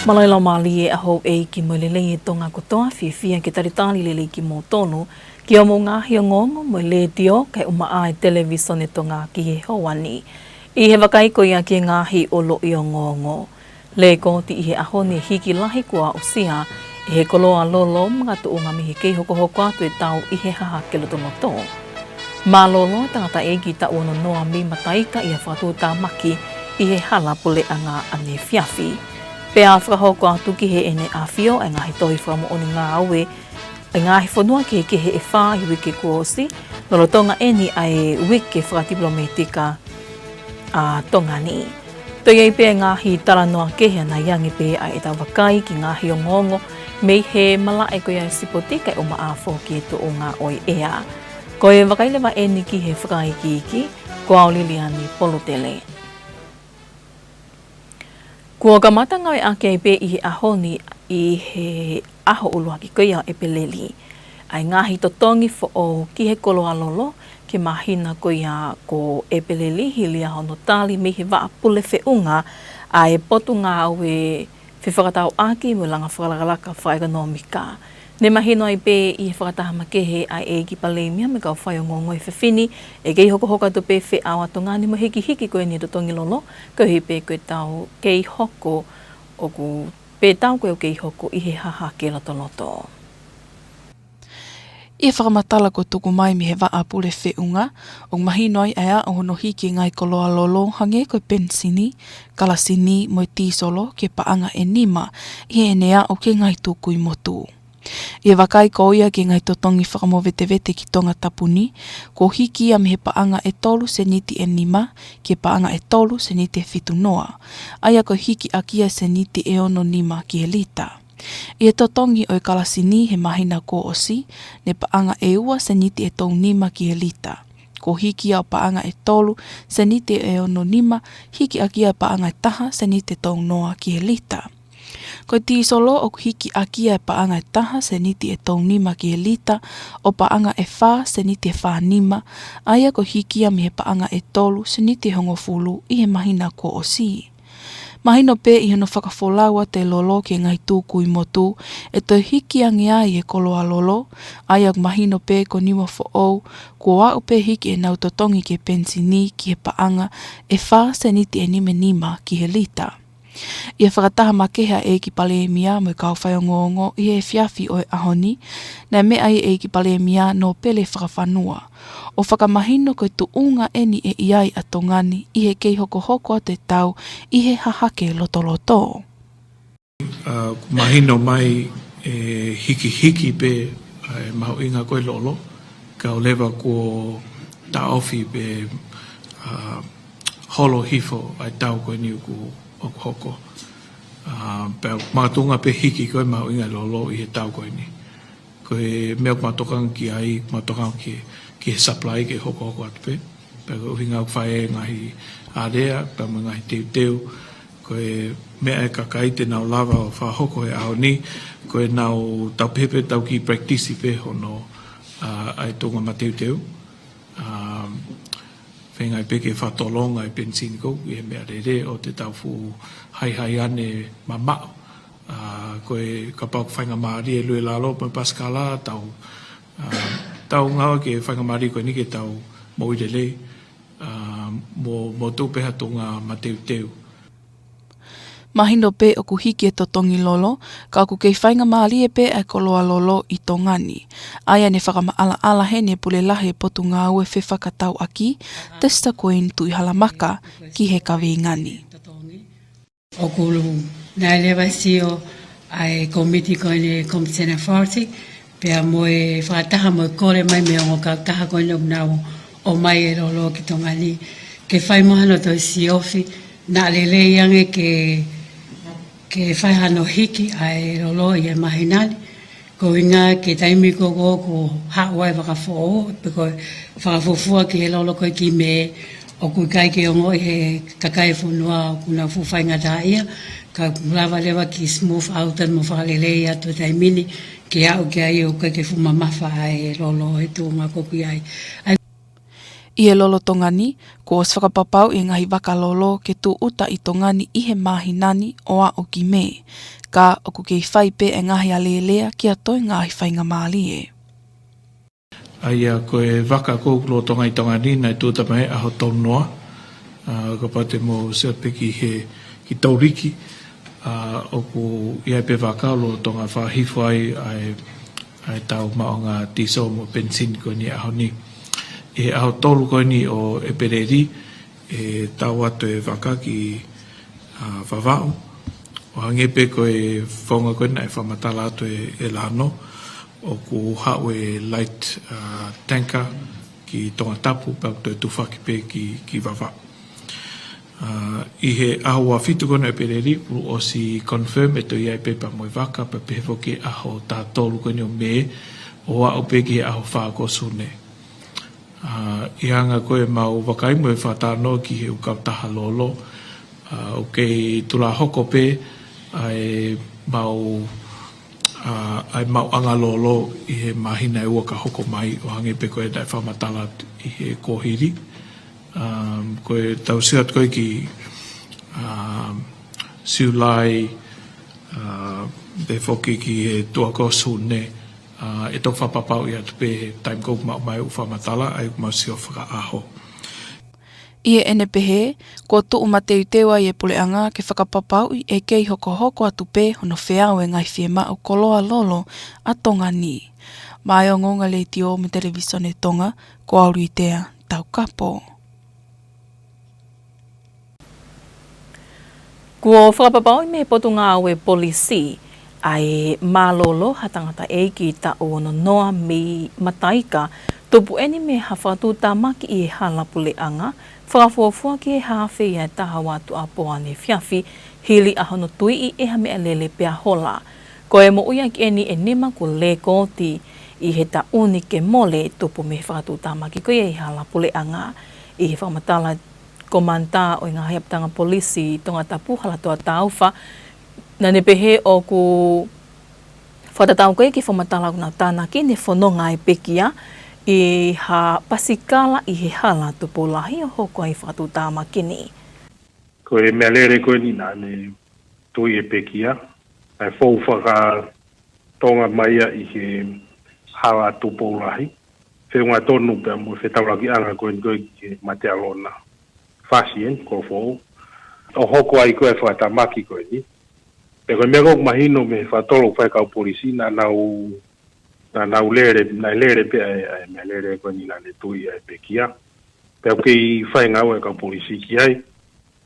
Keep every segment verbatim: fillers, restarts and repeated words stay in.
Mālō e laumālie ʻa houʻeiki mo e lelei ʻa e Tonga kotoa, fiefia ke talitali lelei kimoutolu ki hoʻomou ngaahi ongoongo mei he Letiō kae ʻumaʻā e Televisone Tonga ki he houa ni. ʻI he vakai ko ia ki he ngaahi ʻoloʻi ongoongo. Lēkooti ʻi he ʻaho ni e hiki lahi kuo aʻusia ʻe he koloa lolo makatuʻunga mei he kei hokohoko atu e tau ʻi he hahake lotoloto. Mālōlō e tangataʻeiki taʻu ono noa mei Mataika ʻi he fakatuʻutāmaki ʻi he hala puleʻanga ʻaneefiafi. Pea fakahoko atu ki Heʻene ʻAfio e ngaahi tohi fakamoʻoni ngāue ʻa e ngaahi fonua kehekehe ʻe fā ʻi he uike kuo ʻosi, lolotonga eni ʻa e uike fakatipilometika ʻa Tonga ni. Toe ʻi ai pē ngaahi talanoa kehe ʻanai ange pē ʻa ʻetau vakai ki he ngaahi ongoongo mei he malaʻe ko ia e sipoti kae ʻumaʻā foki e tuʻunga ʻo e ʻea. Ko e vakai leva eni ki he fakaikiiki, ko au Liliani Polutele. Kuo kamata ngāueʻaki ai pē ʻi he ʻaho ni, ʻi he ʻaho ʻuluaki ko ia ʻo ʻEpeleli, ʻa e ngaahi totongi foʻou ki he koloa lolo ki he māhina ko ia ko ʻEpeleli, hili ʻa hono tali mei he Vaʻa Pule Feʻunga ʻa e Potungāue Fefakatauʻaki mo e Langa Fakalakalaka Fakaʻekonōmika. Ne mahino ai pē ʻi he fakataha makehe ʻa e ʻEiki Palēmia mo e kau faiongoongo he efiafi ni, ʻe kei hokohoko atu pē feʻao ʻa Tonga ni mo e hikihiki ko eni e totongi lolo, koeʻuhi pē ko e tau kei hoko, ʻoku pē tau ko ē ʻoku kei hoko ʻi he hahake lotoloto. ʻI he fakamatala kuo tuku mai mei he Vaʻa Pule Feʻunga, ʻoku mahino ai ʻa e aʻu hono hiki e ngaahi koloa lolo hangē ko e penisini, kalasini mo e tīsolo ki he paʻanga ʻe nima ʻi heʻene aʻu ki he ngaahi tukui motu. ʻI he vakai ko ia ki he ngaahi totongi fakamovetevete ki Tongatapu ni, kuo hiki ia mei he paʻanga ʻe tolu seniti ʻe nima ki he paʻanga ʻe tolu seniti ʻe fitu noa, ʻa ia ko e hiki ʻaki ia e seniti ʻe ono nima ki he lita. ʻI he totongi ʻo e kalasini he māhina kuo ʻosi, ne paʻanga ʻe ua seniti ʻe tolu nima ki he lita. Kuo hiki ia ʻo paʻanga ʻe tolu seniti ʻe ono nima, hiki ʻaki ia e paʻanga ʻe taha seniti ʻe tolu noa ki he lita. Ko e tīsolo ʻoku hiki ʻaki ia e paʻanga ʻe taha seniti ʻe tolu nima ki he lita, ʻo paʻanga ʻe fā seniti ʻe fā nima, ʻa ia ko e hiki ia mei he paʻanga ʻe tolu seniti ʻe hongofulu ʻi he māhina kuo ʻosi. Mahino pē ʻi hono fakafolau atu e lolo ki he ngaahi tukui motu, ʻe toe hiki ange ai e koloa lolo, ʻa ia ʻoku mahino pē ko e nima foʻou kuo aʻu pē hiki ʻenau totongi ki he penisini ki he paʻanga ʻe fā seniti ʻe nima nima ki he lita. ʻI he fakataha makehe ʻa e ʻEiki Palēmia mo e kau faiongoongo ʻi he efiafi ʻo e ʻaho ni, naʻe meʻa ai e ʻEiki Palēmia Nōpele Fakafanua, ʻo fakamahino ko e tuʻunga eni ʻe ʻi ai ʻa Tonga ni ʻi he kei hokohoko atu e tau ʻi he hahake lotoloto. ʻA, kuo mahino mai e hikihiki pē ʻa e mahuʻinga ko e lolo, kae ʻoua leva kuo taʻofi pe, ʻa, holo hifo ʻa e tau ko eni ʻoku, ʻoku hoko. ʻA, pea makatuʻunga pē hiki ko e mahuʻinga e lolo ʻi he tau ko eni. Ko e meʻa ʻoku mau tokanga ki ai, mau tokanga ki, ki he supply ke hokohoko atu pē. Pea ko e ʻuhinga ʻoku fai e ngaahi alea, pea mo e ngaahi teuteu. Ko e meʻa e kakai te nau lava ʻo fakahoko he ʻaho ni, ko ʻenau tau pehē pē tau kiʻi practice pē hono, ʻa, ʻa e tuʻunga mateuteu. ʻA, feinga ai pē ke fakatolonga e penisini ko ē ʻi he meʻalele ʻo te tau fuʻu haihai ane mamaʻo. ʻA, ko e kapau ʻoku faingamālie e lue lalo mo e pasikala tau, ʻa, tau ngāue ke faingamālie ko eni ke tau moʻui lelei, ʻa, mo, mo tuʻu pē ha tuʻunga mateuteu. Mahino pē ʻoku hiki e totongi lolo, ka ʻoku kei faingamālie pē ʻa e koloa lolo ʻi Tonga ni. ʻA ia ne fakamaʻalaʻala heni e Pule Lahi e Potungāue Fefakatauʻaki, Tester Queen Tuʻihalamaka, ki he kaveinga ni. ʻOku naʻe leva sio ʻa e kōmiti ko eni, Competent Authority, pea mo e fakataha mo e kole mai mei he ongo kautaha ko eni ʻoku nau ʻomai e lolo ki Tonga ni, ke fai mo hano toe siofi, naʻa lelei ange ke, ke fai hano hiki ʻa e lolo ʻi he māhina ni, ko e ʻuhinga ki he taimi ko ē ʻoku haʻu ai fakafoʻou, pe ko e fakafuofua ki he lolo ko ē ki Mē, ʻoku ʻikai ke ongoʻi he kakai e fonua ʻoku nau fuʻu faingataʻaʻia, ka ʻoku lava leva ke smooth out mo fakalelei atu he taimi ni, ke aʻu ki ai ʻoku ʻikai ke fuʻu mamafa ʻa e lolo he tuʻunga ko ē ʻoku ʻi ai. ʻA ia ʻI he lolotonga ni, kuo ʻosi fakapapauʻi e ngaahi vaka lolo ke tūʻuta ʻi Tonga ni ʻi he māhina ni ʻo aʻu ki Mē, ka ʻoku kei fai pē e ngaahi alēlea ki ha toe ngaahi faingamālie. ʻA ia ko e vaka ʻoku lolotonga ʻi Tonga ni naʻe tūʻuta mai he ʻaho tolu noa, ʻa, kapau te mou sio pē ki he, ki Tauliki, ʻa, ʻoku ʻi ai pē vaka ʻoku lolotonga fakahifo ai ʻa e, ʻa e tau maʻuʻanga tīsolo mo penisini ko eni he ʻaho ni. ʻI he ʻaho tolu ko eni ʻo ʻEpeleli, ʻe tau atu e vaka ki, ʻa, Vavaʻu. ʻO hangē pē ko e founga ko ē naʻe fakamatala atu ʻe, ʻe Lano, ʻoku haʻu e light, ʻa, tanker ki Tongatapu, pea toe tufaki pē ki, ki Vavaʻu. ʻA, ʻi he ʻaho ua fitu ko ena ʻo ʻEpeleli, kuo ʻosi confirm ʻe toe ʻi ai pē pea mo e vaka, pea pehē foki ʻaho taha tolu ko eni ʻo Mē, ʻo aʻu pē ki he ʻaho fā ko Sune. ʻA, ʻi he anga ko ē ʻemau vakai mo e fakatalanoa ki he ʻū kautaha lolo, ʻa, ʻoku kei tulahoko pē ʻa e mau, ʻa, ʻa e maʻuʻanga lolo ʻi he māhina ʻe ua ka hoko mai, ʻo hangē pē ko e naʻe fakamatala atu ʻi he kuohili. Um, ko e tau sio atu ko ē ki, um, Siulai, ʻa, pehē foki ki he tuʻa ko Sune, ʻa, ʻe toki fakapapauʻi atu pē he taimi ko ē ʻoku maʻu mai ʻū fakamatala, ʻa ia ʻoku mau sio fakaʻaho. ʻI heʻene pehē, kuo tuʻu mateuteu ai e puleʻanga ke fakapapauʻi ʻe kei hokohoko atu pē hono feau e ngaahi fiemaʻu koloa lolo ʻa Tonga ni. Maʻá e Ongoongo Letiō mo e Televisone Tonga, ko au Luitea Taukapo. Kuo fakapapauʻi mei he Potungāue Polisi ʻa e mālōlō ha tangataʻeiki taʻu ono noa mei Mataika, tupu eni mei ha fakatuʻutāmaki ʻi he hala puleʻanga, fakafuofua ki he haafe ia ʻe taha ʻo e tuʻuapō ʻaneefiafi, hili ʻa hono tuiʻi ʻe ha meʻalele pea hola. Ko e moʻui ʻaki eni ʻe nima kuo lēkooti ʻi he taʻu ni ke mole, tupu mei he fakatuʻutāmaki ko ia ʻi he hala puleʻanga. ʻI he fakamatala Komanitā ʻo e ngaahi apitanga polisi Tongatapu, Halatoa Taufa, naʻá ne pehē ʻoku fakatatau ko ia ki he fakamatala ʻoku nau tānaki, ne fononga e pekia ʻi ha pasikala ʻi he hala Tupou Lahi ʻo hoko ai e fakatuʻutāmaki ni. Ko e meʻalele ko eni naʻá ne tuiʻi e pekia, ʻa e fou fakatonga mai ia ʻi he hala Tupou Lahi. Feʻunga tonu pea mo e fetaulakiʻanga ko eni ko ē ki he mateʻalona fasi eni, ko fou. ʻO hoko ai ko ē e fakatamaki ko eni. Pea ko e meʻa ʻoku mahino mei he fakatotolo ʻoku fai ʻe he kau polisi, naʻa nau, naʻa nau lele, naʻe lele pē ʻa e, ʻa e meʻalele ko eni naʻá ne tuiʻi ʻa e pekia. Pea ʻoku kei fai ngāue e kau polisi ki ai.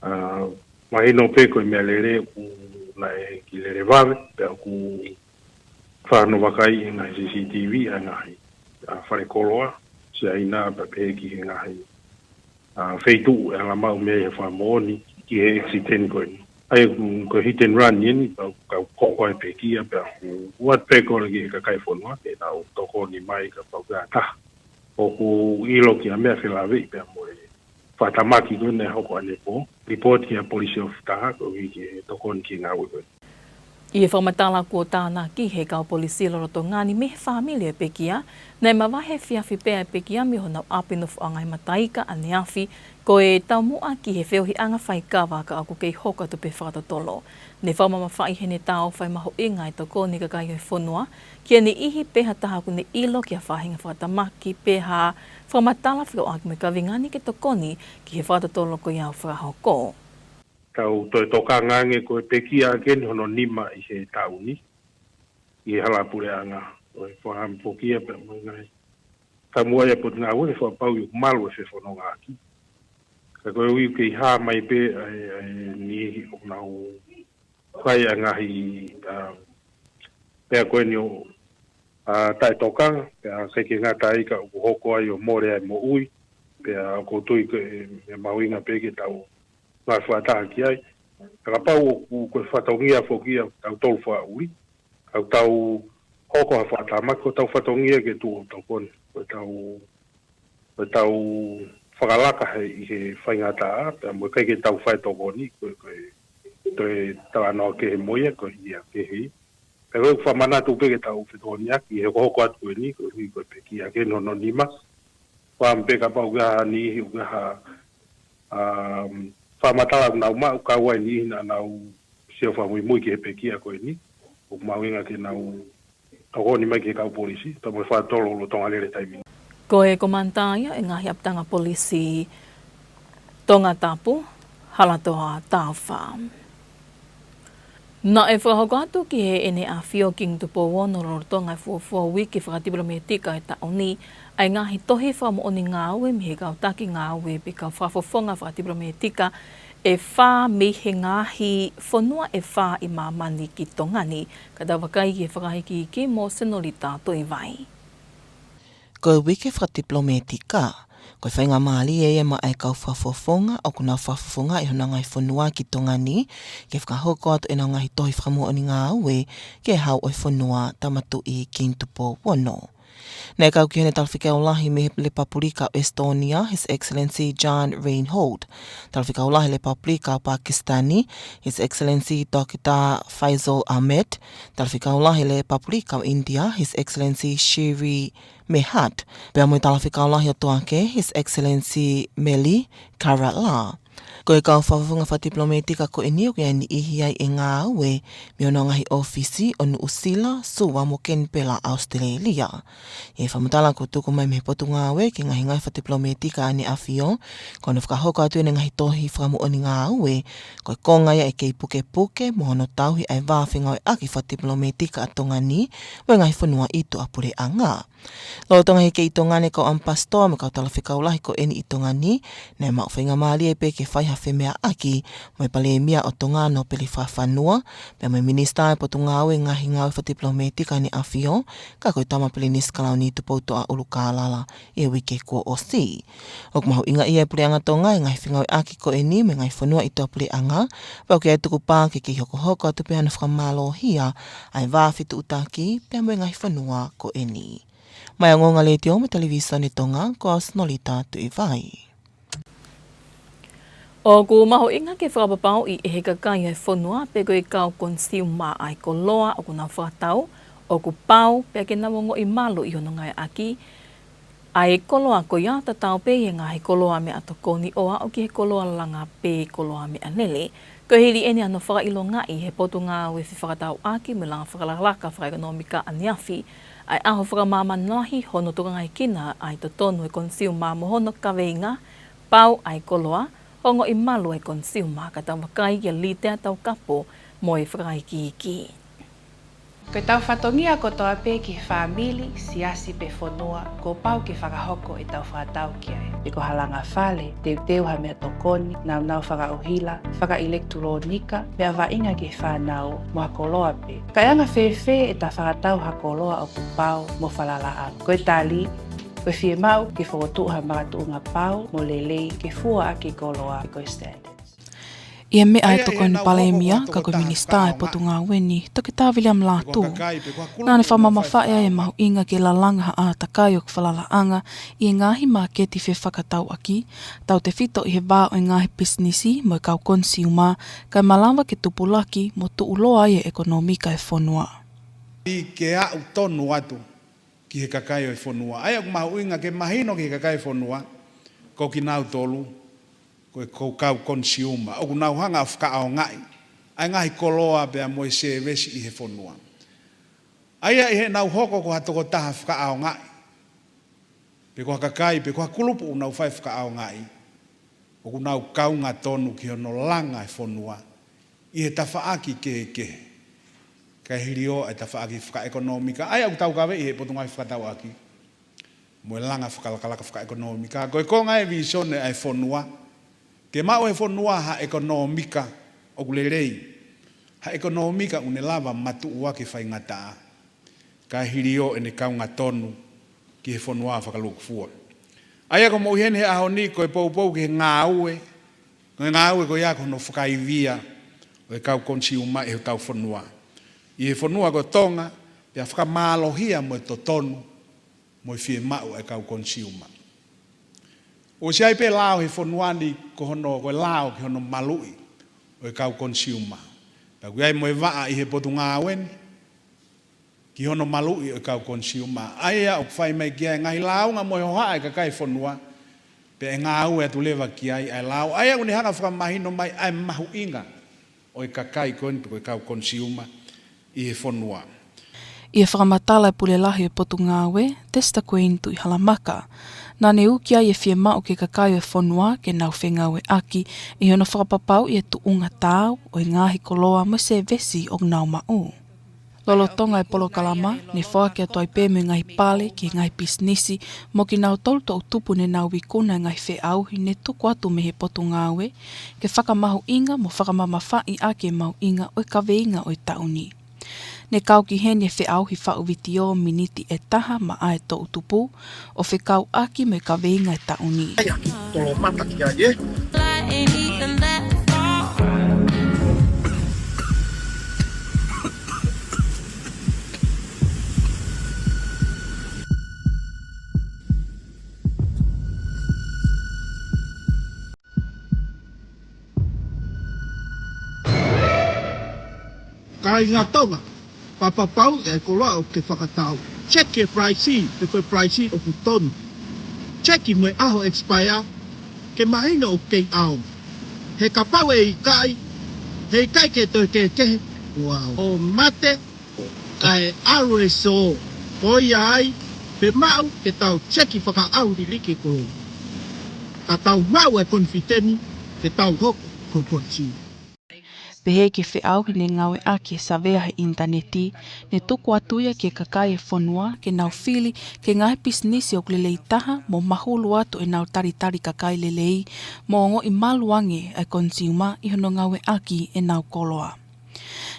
ʻA, mahino pē ko e meʻalele ʻoku naʻe kei lele vave, pea ʻoku fakanoa vakai ʻi he ngaahi C C T V ʻa e ngaahi, ʻa, falekoloa Siaina pea pehē ki he ngaahi, ʻa, feituʻu ʻe ala maʻu mei ai e fakamoʻoni ki he accident ko eni. ʻA ia ko e hit and run eni, pea ʻoku kau hoko e pekia pea ʻoku ʻoatu pē e kole ki he kakai e fonua ke nau tokoni mai kapau ʻoku ʻi ai ha taha ʻoku ʻilo ki ha meʻa felāveʻi pea mo e fakatamaki ko ē naʻe hoko ʻanepō, lipooti ki he police officer koeʻuhi ke tokoni ki he ngāue ko ē. ʻI he fakamatala kuo tānaki ʻe he kau polisi lolotonga ni mei he fāmili e pekia, naʻe mavahe efiafi pē ʻa e pekia mei honau ʻapi nofoʻanga ʻi Mataika ʻaneafi, ko e taumuʻa ki he feohiʻanga faikava ka ʻoku kei hoko atu pē e fakatotolo. Ne fakamamafaʻi heʻene talaʻofa e mahuʻinga e tokoni ʻa e kakai ʻo e fonua ki ha niʻihi pe ha taha ʻoku ne ʻilo ki ha faʻahinga fakatamaki pe ha fakamatala fekauʻaki mo e kaveinga ni ke tokoni ki he fakatotolo ko ia ʻoku fakahoko. Tau toe tokanga ange ko e pekia ʻaki eni hono nima ʻi he taʻu ni ʻi he hala puleʻanga, ʻo e fakahā mo e pekia pea mo e ngaahi taumuʻa ia ʻa e Potungāue ke fakapapauʻi ʻoku malu e fefonongaʻaki. Ka koeʻuhi ʻoku kei hā mai pē ʻa e, ʻa e niʻihi ʻoku nau fai ʻa e ngaahi, ʻa, meʻa ko eni ʻo, ʻa, taʻetokanga, pea ʻikai ke ngata ai ka ʻoku hoko ai ʻo mole ai e moʻui, pea ʻoku ou tui ko e, ʻe mahuʻinga pē ke tau ngāue fakataha ki ai. Ka kapau ʻoku, ko e fatongia foki ia ʻoku tau tolu fakaʻuli, ka ʻoku tau hoko ha fakatamaki, ko hotau fatongia ke tuʻu ʻo tokoni. Ko ʻetau, ko ʻetau fakalaka he, ʻi he faingataʻa, pea mo e ʻikai ke tau fai tokoni, ko e, ko e toe talanoa kehe mo ia, ko ia kehe. Pea ko e fakamanatu pē ke tau fetokoniʻaki he hokohoko atu ko eni, koeʻuhi ko e pekia ʻaki eni hono nima. Fakaʻamu pē kapau ʻoku ʻi ai ha niʻihi, ʻoku ʻi ai ha, um, fakamatala ʻoku nau maʻu, kau ai e niʻihi naʻa nau sio fakamuimui ki he pekia ko eni, ʻoku mahuʻinga ke nau tokoni mai ki he kau polisi, pea mo e fakatotolo lolotonga lele taimi ni. Ko e Komanitā ia e ngaahi ʻapitanga polisi Tongatapu, Halatoa Taufa. Naʻe fakahoko atu ki Heʻene ʻAfio Kingi Tupou Ono lolotonga e fuofua uike fakatipilometika e taʻu ni, ʻa e ngaahi tohi fakamoʻoni ngāue mei he kau taki ngāue pe kau fakafofonga fakatipilometika ʻe fā mei he ngaahi fonua ʻe fā ʻi māmani ki Tonga ni, ka tau vakai ki he fakaikiiki mo Senolita Tuʻivai. Ko e uike fakatipilometika, ko e faingamālie ia maʻa e kau fakafofonga ʻoku nau fakafofonga ʻi honau ngaahi fonua ki Tonga ni, ke fakahoko atu ʻenau ngaahi tohi fakamoʻoni ngāue ki he Hau ʻo e Fonua Tama Tuʻi Kingi Tupou Ono. Naʻe kau ki heni e talafekau lahi mei he Lepapulika ʻo ʻEsitōnia, His Excellency John Reinhold, talafekau lahi Lepapulika ʻo Pakisitani, His Excellency Doctor Faisal Ahmed, talafekau lahi Lepapulika ʻo ʻInitia, His Excellency Shri Mehta, pea mo e talafekau lahi ʻo Toake, His Excellency Meli Karala. Ko e kau fakafofonga fakatipilometika ko eni ʻoku ʻi ai e niʻihi ia ʻi he ngāue mei honau ngaahi ʻōfisi ʻo Nuʻusila, Suva mo Kenipela, ʻAositelēlia. ʻI he fakamatala kuo tuku mai mei he Potungāue ki he ngaahi ngāue fakatipilometika ʻa ʻEne ʻAfio, ko hono fakahoko atu ʻene ngaahi tohi fakamoʻoni ngāue, ko e konga ia ʻo e kei pukepuke mo hono tauhi ʻa e vā fengāueʻaki fakatipilometika ʻa Tonga ni mo e ngaahi fonua ʻi tuʻapuleʻanga. Lolotonga e kei ʻi Tonga ni e kau ʻamipasitoa mo e kau talafekau lahi ko eni ʻi Tonga ni, naʻe maʻu faingamālie pē ke fai ha femeaʻaki mo e Palēmia ʻo Tonga, Nōpeli Fakafanua, pea mo e Minisitā ʻo e Potungāue Ngaahi Ngāue Fakatipilometika ʻa ʻEne ʻAfio, ka ko e Tama Pilinisi Kalauni Tupoutoʻa ʻUlukalala, ʻi he uike kuo ʻosi. ʻOku mahuʻingaʻia ʻe he Puleʻanga Tonga e ngaahi fengāueʻaki ko eni mo e ngaahi fonua ʻi tuʻapuleʻanga, pea ʻoku ʻi ai e tukupā ke kei hokohoko atu pē hano fakamālohia ʻa e vā fetuʻutaki pea mo e ngaahi fonua ko eni. Mei he Ongoongo Letiō mo e Televīsone Tonga, ko au Senolita Tuʻivai. ʻOku mahuʻinga ke fakapapauʻi ʻe he kakai ʻo e fonua pe ko e kau konisiuma ʻa e koloa ʻoku nau fakatau ʻoku pau pea ke nau ongoʻi malu ʻi hono ngāueʻaki ʻa e koloa ko ia, tatau pē ʻi he ngaahi koloa meʻatokoni ʻo aʻu ki he koloa langa pe koloa meʻalele. Ko e hili ʻeni hano fakaʻilongaʻi ʻe he Potungāue Fefakatauʻaki mo e Langa Fakalakalaka Fakaʻekonōmika ʻaneafi ʻa e ʻaho fakamāmani lahi hono tokangaekina ʻa e totonu ʻo e konisiuma mo hono kaveinga, Pau ʻa e Koloa, Ongoʻi Malu ʻa e Konisiuma, ka tau vakai kia Litea Taukapo mo e fakaikiiki. Ko ʻetau fatongia kotoa pē ki he fāmili, siasi pe fonua, kuo pau ke fakahoko ʻetau fakatau ki ai. Pe ko ha langa fale, teuteu ha meʻatokoni, naunau fakaʻuhila, fakaʻilekitulōnika, meʻa vaʻinga ki he fānau, mo ha koloa pē. Kae anga fēfē ʻeta fakatau ha koloa ʻoku pau mo falalaʻanga? Ko e tali, ko e fiemaʻu ke fokotuʻu ha makatuʻunga pau mo lelei ke fua ʻaki e koloa, ko e standards. ʻI he meʻa ʻa e Tokoni Palēmia, ka ko e Minisitā ʻo e Potungāue ni, Toketā Viliami Lātū, naʻá ne fakamamafaʻi ai e mahuʻinga ke lalanga ha ʻātakai ʻoku falalaʻanga ʻi he ngaahi māketi fefakatauʻaki, tautefito ʻi he vā ʻo e ngaahi pisinisi mo e kau konisiuma, kae malava ke tupulaki mo tuʻuloa ai e ʻekonōmika ʻo e fonua. ʻI ke aʻu tonu atu ki he kakai ʻo e fonua. ʻA ia ʻoku mahuʻinga ke mahino ki he kakai ʻo e fonua, ko kinautolu, ko e kau konisiuma, ʻoku nau hanga ʻo fakaʻaongaʻi ʻa e ngaahi koloa pea mo e sēvesi ʻi he fonua. ʻA ia ʻi heʻenau hoko ko ha tokotaha fakaʻaongaʻi, pe ko ha kakai, pe ko ha kulupu ʻoku nau fai fakaʻaongaʻi, ʻoku nau kaunga tonu ki hono langa e fonua ʻi he tafaʻaki kehekehe, kae hiliō ʻa e tafaʻaki fakaʻekonōmika. ʻA ia ʻoku taukaveʻi ʻe he Potungāue Fefakatauʻaki mo e Langa Fakalakalaka Fakaʻekonōmika. Ko e konga e vīsone ʻa e fonua, ke maʻu ʻe he fonua ha ʻekonōmika ʻoku lelei, ha ʻekonōmika ʻoku ne lava matuʻuaki e faingataʻa, kae hiliō ʻene kaunga tonu ki he fonua fakalūkufua. ʻA ia ko e moʻui heni he ʻaho ni ko e poupou ki he ngāue, ko e ngāue ko ia ko hono fakaivia ʻo e kau konisiuma ʻi hotau fonua, ʻi he fonua ko Tonga, pea fakamālohia mo e totonu mo e fiemaʻu ʻa e kau konisiuma. ʻOsi ʻi ai pē lao he fonua ni ko hono, ko e lao ki hono maluʻi ʻo e kau konisiuma. Pea ʻoku ʻi ai mo e vaʻa ʻi he Potungāue ni, ki hono maluʻi ʻo e kau consumer. ʻA ia ʻoku fai mai ki ai e ngaahi lāunga mo e hohaʻa e kakai e fonua, pea ʻe ngāue atu leva ki ai ʻa e lao. ʻA ia ʻoku ne hanga fakamahino mai ʻa e mahuʻinga ʻo e kakai ko eni pe ko e kau consumer ʻi he fonua. ʻI he fakamatala e Pule Lahi ʻo e Potungāue, Tester Queen Tuʻihalamaka, naʻa ne ui ki ai e fiemaʻu ki he kakai ʻo e fonua ke nau fengāueʻaki ʻi hono fakapapauʻi e tuʻunga taau ʻo e ngaahi koloa mo e sēvesi ʻoku nau maʻu. Lolotonga e polokalama, ne foaki atu ai pē mo e ngaahi pale ki he ngaahi pisinisi mo kinautolu toʻutupu ne nau ikuna e ngaahi feʻauhi ne tuku atu mei he Potungāue, ke fakamahuʻinga mo fakamamafaʻi ʻaki e mahuʻinga ʻo e kaveinga ʻo e taʻu ni. Ne kau ki heni e feʻauhi faʻu vitiō miniti ʻe taha maʻa e toʻutupu, ʻo fekauʻaki mo e kaveinga e taʻu ni. Ai, ʻoku tolomata ki ai, ē? Kāinga Tonga, fakapapauʻi e koloa ʻoku ke fakatau. Seki e palaisi, pe ko e palaisi ʻoku tonu. Seki mo e ʻaho expire, ke mahino ʻoku kei ʻaonga. He kapau ʻe ʻikai, heʻikai ke toe kehekehe ʻo mate, kae ʻalu e sō. Ko ia ai, fiemaʻu ke tau seki fakaʻauliliki e koloa, ka tau maʻu e konifiteni ke tau hoko ko e konisi. Pehē ki he feʻauhi ne ngāueʻaki e savea he ʻinitaneti, ne tuku atu ia ki he kakai e fonua ke nau fili ki he ngaahi pisinisi ʻoku lelei taha mo mahulu atu ʻenau talitali kakai lelei, mo ongoʻi malu ange ʻa e konisiuma ʻi hono ngāueʻaki ʻenau koloa.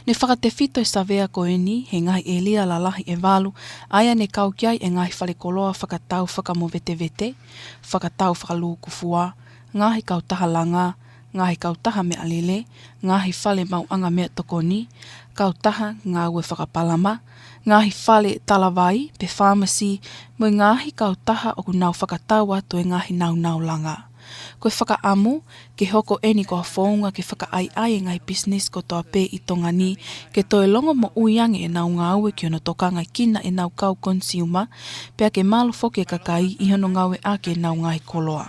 Ne fakatefito e savea ko eni he ngaahi ʻēlia lalahi ʻe valu, ʻa ia ne kau ki ai e ngaahi falekoloa fakatau fakamovetevete, fakatau fakalūkufua, ngaahi kautaha langa, ngaahi kautaha meʻalele, ngaahi fale maʻuʻanga meʻatokoni, kautaha ngāue fakapalama, ngaahi fale talavai pe fāmasi, mo e ngaahi kautaha ʻoku nau fakatau atu e ngaahi nāunau langa. Ko e fakaʻamu ke hoko eni ko ha founga ke fakaʻaiʻai e ngaahi pisinisi kotoa pē ʻi Tonga ni, ke toe longomoʻui ange ʻenau ngāue ki hono tokangaʻi ʻenau kau konisiuma, pea ke malu foki e kakai ʻi hono ngāueʻaki ʻenau ngaahi koloa.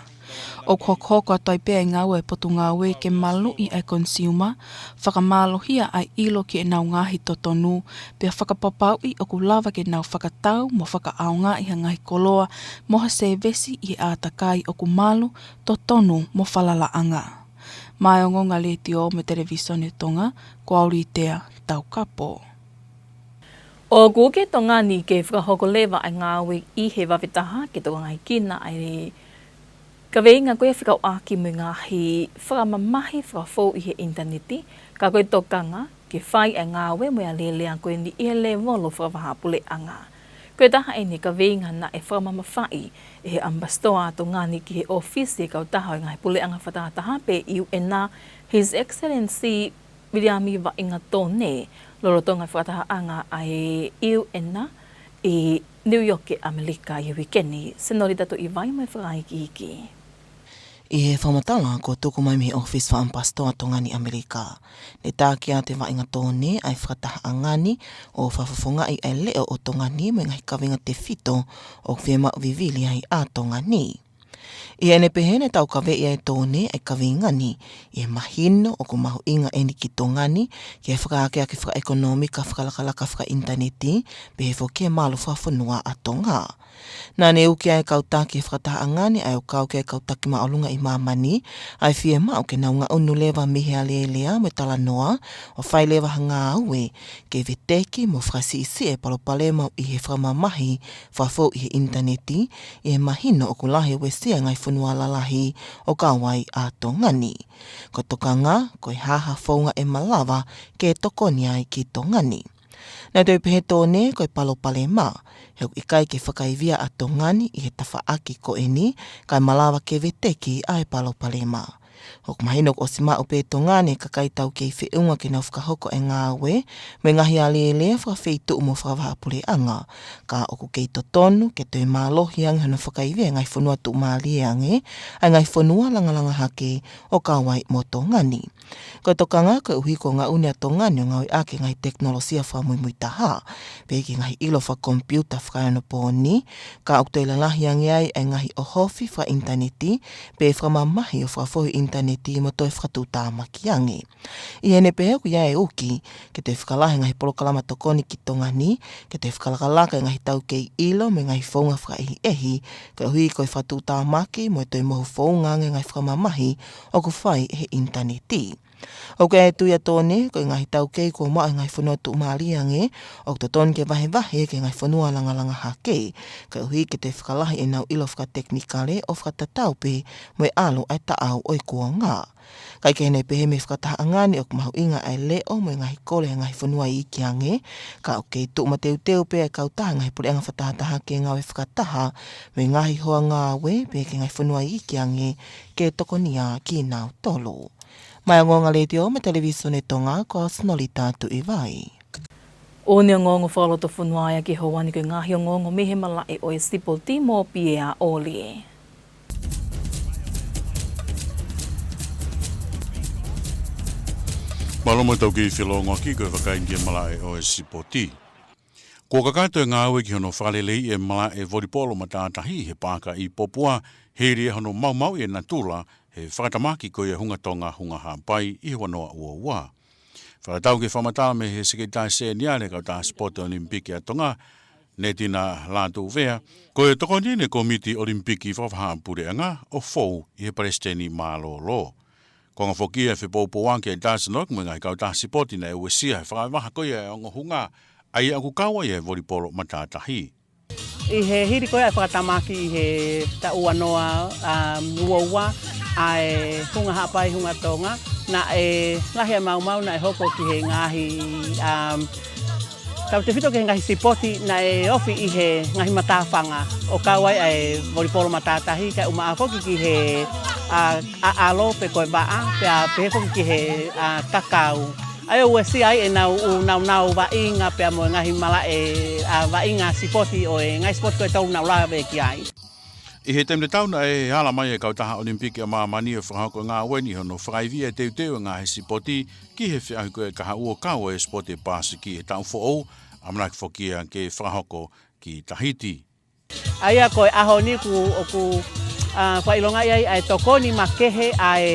ʻOku hokohoko atu ai pē ʻa e ngāue ʻa e Potungāue ke maluʻi ʻa e konisiuma, fakamālohia ʻa e ʻilo ki heʻenau ngaahi totonu, pea fakapapauʻi ʻoku lava ke nau fakatau mo fakaʻaongaʻi ha ngaahi koloa mo ha sēvesi ʻi he ʻātakai ʻoku malu, totonu mo falalaʻanga. Maʻá e Ongoongo Letiō mo e Televisone Tonga, ko au Litea Taukapo. ʻOku ʻi Tonga ni ke fakahoko leva ʻa e ngāue ʻi he vave taha ke tokangaʻi ʻa e kaveinga ko ia fekauʻaki mo e ngaahi fakamamahi fakafou ʻi he ʻinitaneti, ka ko e tokanga ke fai ʻa e ngāue mo e alēlea ko eni ʻi he lēvolo fakavahaʻapuleʻanga. Ko e taha eni e kaveinga naʻe fakamamafaʻi ʻe he ʻAmipasitoa ʻa Tonga ni ki he ʻōfisi e kautaha ʻo e ngaahi puleʻanga fakatahataha pe U N, His Excellency Viliami Vaʻinga Tone, lolotonga e fakatahaʻanga ʻa e U N ʻi New York ʻi ʻAmelika ʻi he uike ni. Senolita Tuʻivai mo e fakaikiiki. ʻI he fakamatala kuo tuku mai mei he ʻōfisi fakaʻamipasitoa ʻa Tonga ni ʻi ʻAmelika, ne taki atu ʻe Vaʻinga Tone ʻa e fakatahaʻanga ni ʻo fakafofongaʻi ʻa e leʻo ʻo Tonga ni mo e ngaahi kaveinga tefito ʻoku fiemaʻu vivili ai ʻa Tonga ni. ʻI heʻene pehē, ne taukaveʻi ʻe Tone ʻa e kaveinga ni ʻi he mahino ʻoku mahuʻinga eni ki Tonga ni ki he fakaakeake fakaʻekonōmika fakalakalaka fakaʻinitaneti, pehē foki ki he malu fakafonua ʻa Tonga. Naʻá ne uki ʻa e kau taki he fakatahaʻanga ni ʻa ia ʻoku kau ki ai e kau taki māʻolunga ʻi māmani, ʻa e fiemaʻu ke nau ngaʻunu leva mei he alēlea mo e talanoa, ʻo fai leva ha ngāue ke veteki mo fakasiʻisiʻi e palopalema ʻi he fakamamahi fakafou ʻi he ʻinitaneti, ʻi he mahino ʻoku lahi e uesia e ngaahi fonua lalahi ʻo kau ai ʻa Tonga ni. Ko e tokanga, ko e hā ha founga ʻe malava ke tokoni ai ki Tonga ni. Naʻe toe pehē ʻe Tone, ko e palopalema, he ʻoku ʻikai ke fakaivia ʻa Tonga ni ʻi he tafaʻaki ko eni, kae malava ke veteki ʻa e palopalema. ʻOku mahino kuo ʻosi maʻu pē ʻe Tonga ni e kakai taukei feʻunga ke nau fakahoko e ngāue mo e ngaahi alēlea fakafeituʻu mo fakavahaʻapuleʻanga, ka ʻoku kei totonu ke toe mālohi ange hono fakaivia e ngaahi fonua tuʻumālie ange ʻa e ngaahi fonua langalanga hake ʻo kau ai mo Tonga ni. Ko e tokanga, koeʻuhi ko e ngaʻunu ʻa Tonga ni ʻo ngāueʻaki e ngaahi tekinolosia fakamuimui taha, pehē ki he ngaahi ʻilo fakakomipiuta fakaeonopōni, ka ʻoku toe lalahi ange ai e ngaahi ʻohofi fakaʻinitaneti, pe fakamamahi ʻo fakafoʻou ʻinitaneti mo toe fakatuʻutāmaki ange. ʻI heʻene pehē, ʻoku ʻi ai e uki ke toe fakalahi e ngaahi polokalama tokoni ki Tonga ni, ke toe fakalakalaka e ngaahi taukei ʻilo mo e ngaahi founga fakaʻehiʻehi, koeʻuhi ko e fakatuʻutāmaki mo e toe mohu founga ange e ngaahi fakamamahi ʻoku fai ʻe he ʻinitaneti. ʻOku ʻi ai e tui ʻa Tone, ko e ngaahi taukei kuo maʻu ʻe he ngaahi fonua tuʻumālie ange, ʻoku totonu ke vahevahe ki he ngaahi fonua langalanga hake, koeʻuhi ke toe fakalahi ʻenau ʻilo fakatekinikale ʻo fakatatau pē mo e ʻalu ʻa e taʻau ʻo e kuonga. Kae kehe, ʻi heʻene pehē, mei he fakatahaʻanga ni ʻoku mahuʻinga ʻa e leʻo mo e ngaahi kole ʻa e ngaahi fonua iiki ange, ka ʻoku kei tuʻu mateuteu pē ʻa e kautaha e ngaahi puleʻanga fakatahataha ke ngāue fakataha mo e ngaahi hoa ngāue pē ki he ngaahi fonua iiki ange ke tokonia kinautolu. Maʻá e Ongoongo Letiō mo e Televisone Tonga, ko au Sinolita Tuʻivai. ʻOku ne ongoongo fakalotofonua ia ki he ʻaho ni ko e ngaahi ongoongo mei he malaʻe ʻo e sipoti mo Piea ʻOlie. Mālō mo e taukei felōngoaki, ko e vakai ki he malaʻe ʻo e sipoti. Kuo kakato e ngāue ki hono fakaleleiʻi e malaʻe volipolo matātahi he paaka ʻi Popua, hili ia hono maumauʻi e natula he fakatamaki ko ia e Hunga Tonga, Hunga Haʻapai ʻi he ua noa ua ua. Fakatatau ki he fakamatala mei he Sekelitali Seniale ʻo e Kautaha Sipoti ʻOlimipiki ʻa Tonga, Netina Lātūvea, ko e tokoni eni e Kōmiti ʻOlimipiki Fakavahaʻapuleʻanga ʻo fou ʻi he Palesiteni Mālōlō. Ko e konga foki ia e fepoupouaki ʻa e TASANOC mo e ngaahi kautaha sipoti naʻe uesia he fakavahaʻa ko ia e ongo hunga, ʻa ia ʻoku kau ai e volipolo matātahi. ʻI he hili ko ia e fakatamaki ʻi he taʻu ua noa, um, ua ua, ʻa e Hunga Haʻapai, Hunga Tonga, naʻe lahi e maumau naʻe hoko ki he ngaahi, um, tautefito ki he ngaahi sipoti naʻe ofi ʻi he ngaahi matāfanga ʻo kau ai ʻa e volipolo matātahi, kae ʻumaʻā foki ki he, a, ʻaʻalo pe ko e vaʻa, pea pehē foki ki he, a, kakau. ʻA ia ʻoku uesia ai ʻenau ʻū naunau vaʻinga pea mo e ngaahi malaʻe, a, vaʻinga sipoti ʻo e ngaahi sipoti ko e tolu naʻa ku lave ki ai. ʻI he taimi tatau naʻe ala mai e Kautaha ʻOlimipiki ʻa Māmani ʻo fakahoko e ngāue ni ʻi hono fakaivia e teuteu e ngaahi sipoti ki he feʻauhi ko ia ʻe kahaʻu ʻo kau ai e sipoti e pāsiki he taʻu foʻou, ʻamanaki foki ia ke fakahoko ki Tahiti. ʻA ia ko e ʻaho ni ʻoku, ʻoku, a, fakaʻilongaʻi ai ʻa e tokoni makehe ʻa e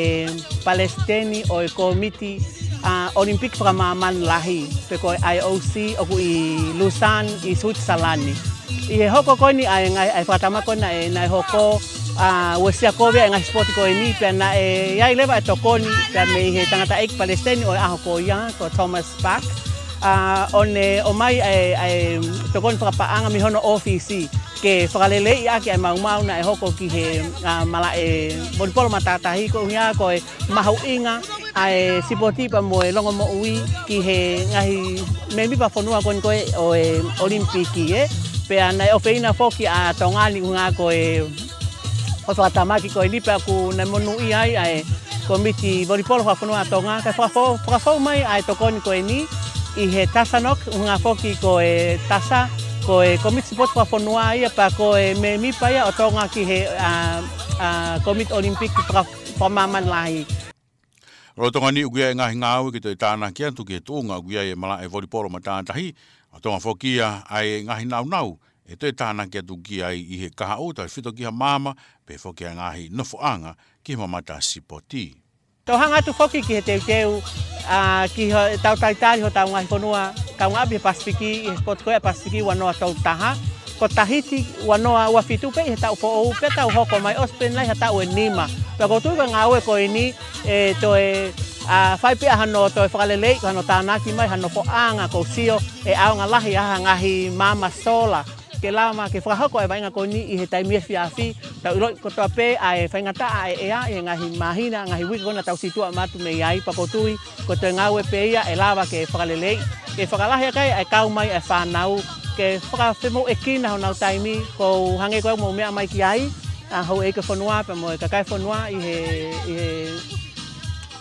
Palesiteni ʻo e Kōmiti, a, ʻOlimipiki Fakamāmani Lahi, pe ko e I O C, ʻoku ʻi Lausanne ʻi Suitisalani. ʻI he hoko ko eni ʻa e ngaahi, ʻa e fakatamaki ko eni naʻe, naʻe hoko, a, uesia kovi ʻa e ngaahi sipoti ko eni, pea naʻe ʻi ai leva e tokoni pea mei he tangataʻeiki Palesiteni ʻo e ʻaho ko ia, ko Thomas Bach, a, ʻo ne ʻomai ʻa e, ʻa e tokoni fakapaʻanga mei hono ʻōfisi ke fakaleleiʻi ʻaki ʻa e maumau naʻe hoko ki he, a, malaʻe volipolo matātahi, koeʻuhi ko e mahuʻinga ʻa e sipoti pea mo e longomoʻui ki he ngaahi mēmipa fonua ko eni ko ē ʻo e ʻOlimipiki, ē. Pea naʻe ʻofeina foki ʻa Tonga ni ʻuhinga ko e, ko e fakatamaki ko eni, pea ʻoku ne monūʻia ai ʻa e Kōmiti Volipolo Fakafonua ʻa Tonga, kae fakafou, fakafou mai ʻa e tokoni ko eni ʻi he TASANOC, ʻuhinga foki ko e TASA, ko e Kōmiti Sipoti Fakafonua ia, pea ko e mēmipa ia ʻo Tonga ki he, a, a, Kōmiti ʻOlimipiki Faka-, Fakamāmani Lahi. Lolotonga ni ʻoku ʻi ai e ngaahi ngāue ke toe tānaki atu ki he tuʻunga ʻoku ʻi ai e malaʻe volipolo matātahi, ʻa Tonga foki ia ʻa e ngaahi naunau ʻe toe tānaki atu ki ai ʻi he kahaʻu, tautefito ki ha maama, pehē foki ʻa e ngaahi nofoʻanga ki he mamata sipoti. Tau hanga atu foki ki he teuteu, a, ki hotau talitali hotau ngaahi fonua kaungāʻapi he Pasifiki, ʻi he sipoti ko ia Pasifiki ua noa tolu taha, ko Tahiti ua noa ua fitu pē ʻi he taʻu foʻou, pea tau hoko mai ʻosi pē eni ha taʻu ʻe nima. Pea ʻoku ou tui ko e ngāue ko eni ʻe toe, a, fai pē ʻa hano toe fakaleleiʻi, ko hano tānaki mai ha nofoʻanga, ʻoku ou sio ʻe ʻaonga lahi ʻa ha ngaahi maama sola ke lava ke fakahoko e vaʻinga ko eni ʻi he taimi efiafi. Tau ʻiloʻi kotoa pē ʻa e faingataʻa ʻa e ʻea ʻi he ngaahi māhina, ngaahi uike ko ena tau situʻa mai atu mei ai, pea ʻoku ou tui ko e toe ngāue pē ia ʻe lava ke fakaleleiʻi, ke fakalahi ʻaki ai ʻa e kau mai ʻa e fānau, ke fakafemoʻuekina honau taimi, ko u hangē ko ia ʻoku mou meʻa mai ki ai, ʻa houʻeiki ʻo e fonua pea mo e kakai ʻo e fonua ʻi he, ʻi he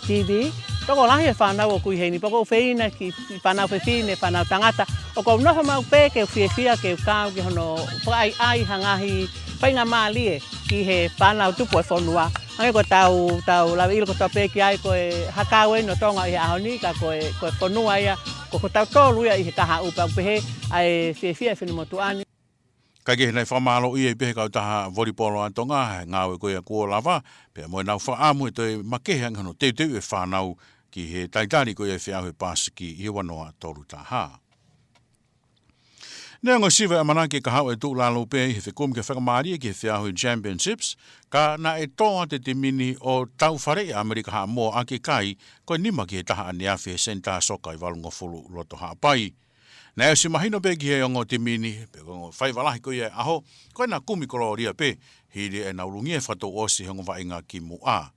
T V. Tokolahi e fānau ʻoku ʻi heni, pea ʻoku ou feina ki he fānau fefine, fānau tangata, ʻoku ou nofo maʻu pē ke u fiefia ke u kau ki hono fakaʻaiʻai ha ngaahi faingamālie ki he fānau tupu ʻo e fonua. Hangē ko ʻetau, tau lave ʻilo kotoa pē ki ai, ko e hakau eni ʻo Tonga ʻi he ʻaho ni, ka ko e, ko e fonua ia, ko, ko tautolu ia ʻi he kahaʻu, pea ʻoku pehē ʻa e fiefia ʻa e finemotuʻa ni. Kae kehe, naʻe fakamālōʻia ai pē he kautaha volipolo ʻa Tonga he ngāue ko ia kuo lava, pea mo ʻenau fakaʻamu ʻe toe makehe ange hono teuteuʻi e fānau ki he talitali ko ia e feʻauhi e Pasifiki ʻi he ua noa tolu taha. Neongo e siva e ʻamanaki e kahaʻu ʻe tuʻu lalo pē ʻi he fekumi ke fakamālie ki he feʻauhi Championships, ka naʻe tō atu e timi ni ʻo taufaleʻi ʻa ʻAmelika Haʻamoa ʻaki e kai ko e nima ki he taha ʻaneafi he Senitā Soka ʻi Valungofulu loto Haʻapai. Naʻe ʻosi mahino pē ki he ongo timi ni, pe ko e ongo faiva lahi ko ia e ʻaho, ko ʻena kumi kolōlia pē, hili ʻenau lungi e fakatouʻosi he ongo vaʻinga kimuʻa.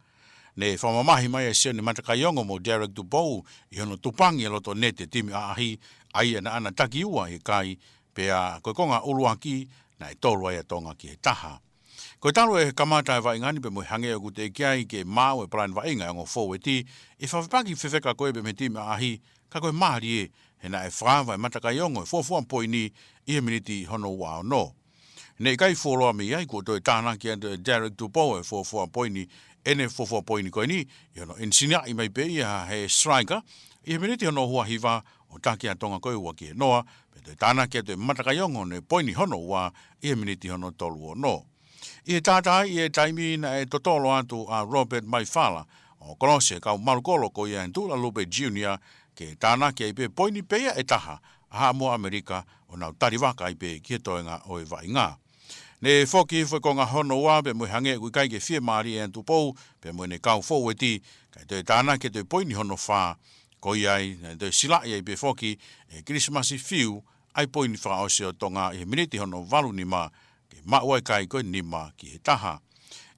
Ne fakamamahi mai ʻa Sione Matakaiongo mo Derek Tupou ʻi hono tupangi e loto neti e timi ʻaʻahi, ʻa ia naʻá na taki ua he kai, pea ko e konga ʻuluaki, naʻe tolu ai ʻa Tonga ki he taha. Ko e talu e kamata e vaʻinga ni pea mo e hangē ʻoku teʻeki ai ke maʻu e palani vaʻinga e ongo fōueti, ʻi he fakafepaki fefeka ko ē pea mei he timi ʻaʻahi, ka ko e mālie, he naʻe fakaava ʻe Matakaiongo e fuofua poini ʻi he miniti hono ua ono. Ne ʻikai fuoloa mei ai, kuo toe tānaki atu ʻe Derek Tupou e fuofua poini, ʻene fuofua poini ko eni, ʻi hono ʻenisiniaʻi mai pē ia he striker, ʻi he miniti hono ua hiva ʻo taki ʻa Tonga ko e ua ki he noa, pea toe tānaki atu ʻe Matakaiongo ʻene poini hono ua ʻi he miniti hono tolu ono. ʻI he tātāʻi e taimi naʻe totolo atu ʻa Robert Maifala ʻo kolosi e kau malukolo ko ia ʻa Tuʻulalupe Junior ke tānaki ai pē poini pē ia ʻe taha ʻa Haʻamoa ʻAmelika ʻo nau talivaka ai pē ki he toenga ʻo e vaʻinga. Ne foki hifo e konga hono ua pea mo e hangē ʻoku ʻikai ke fiemālie ʻa Tupou pea mo ʻene kau fōueti, kae toe tānaki atu e poini hono fā, ko ia ai, naʻe toe silaʻi ai pē foki ʻe Kilisimasi Fiu ʻa e poini fakaʻosi ʻo Tonga ʻi he miniti hono valu nima, ke maʻu ai e kai ko e nima ki he taha.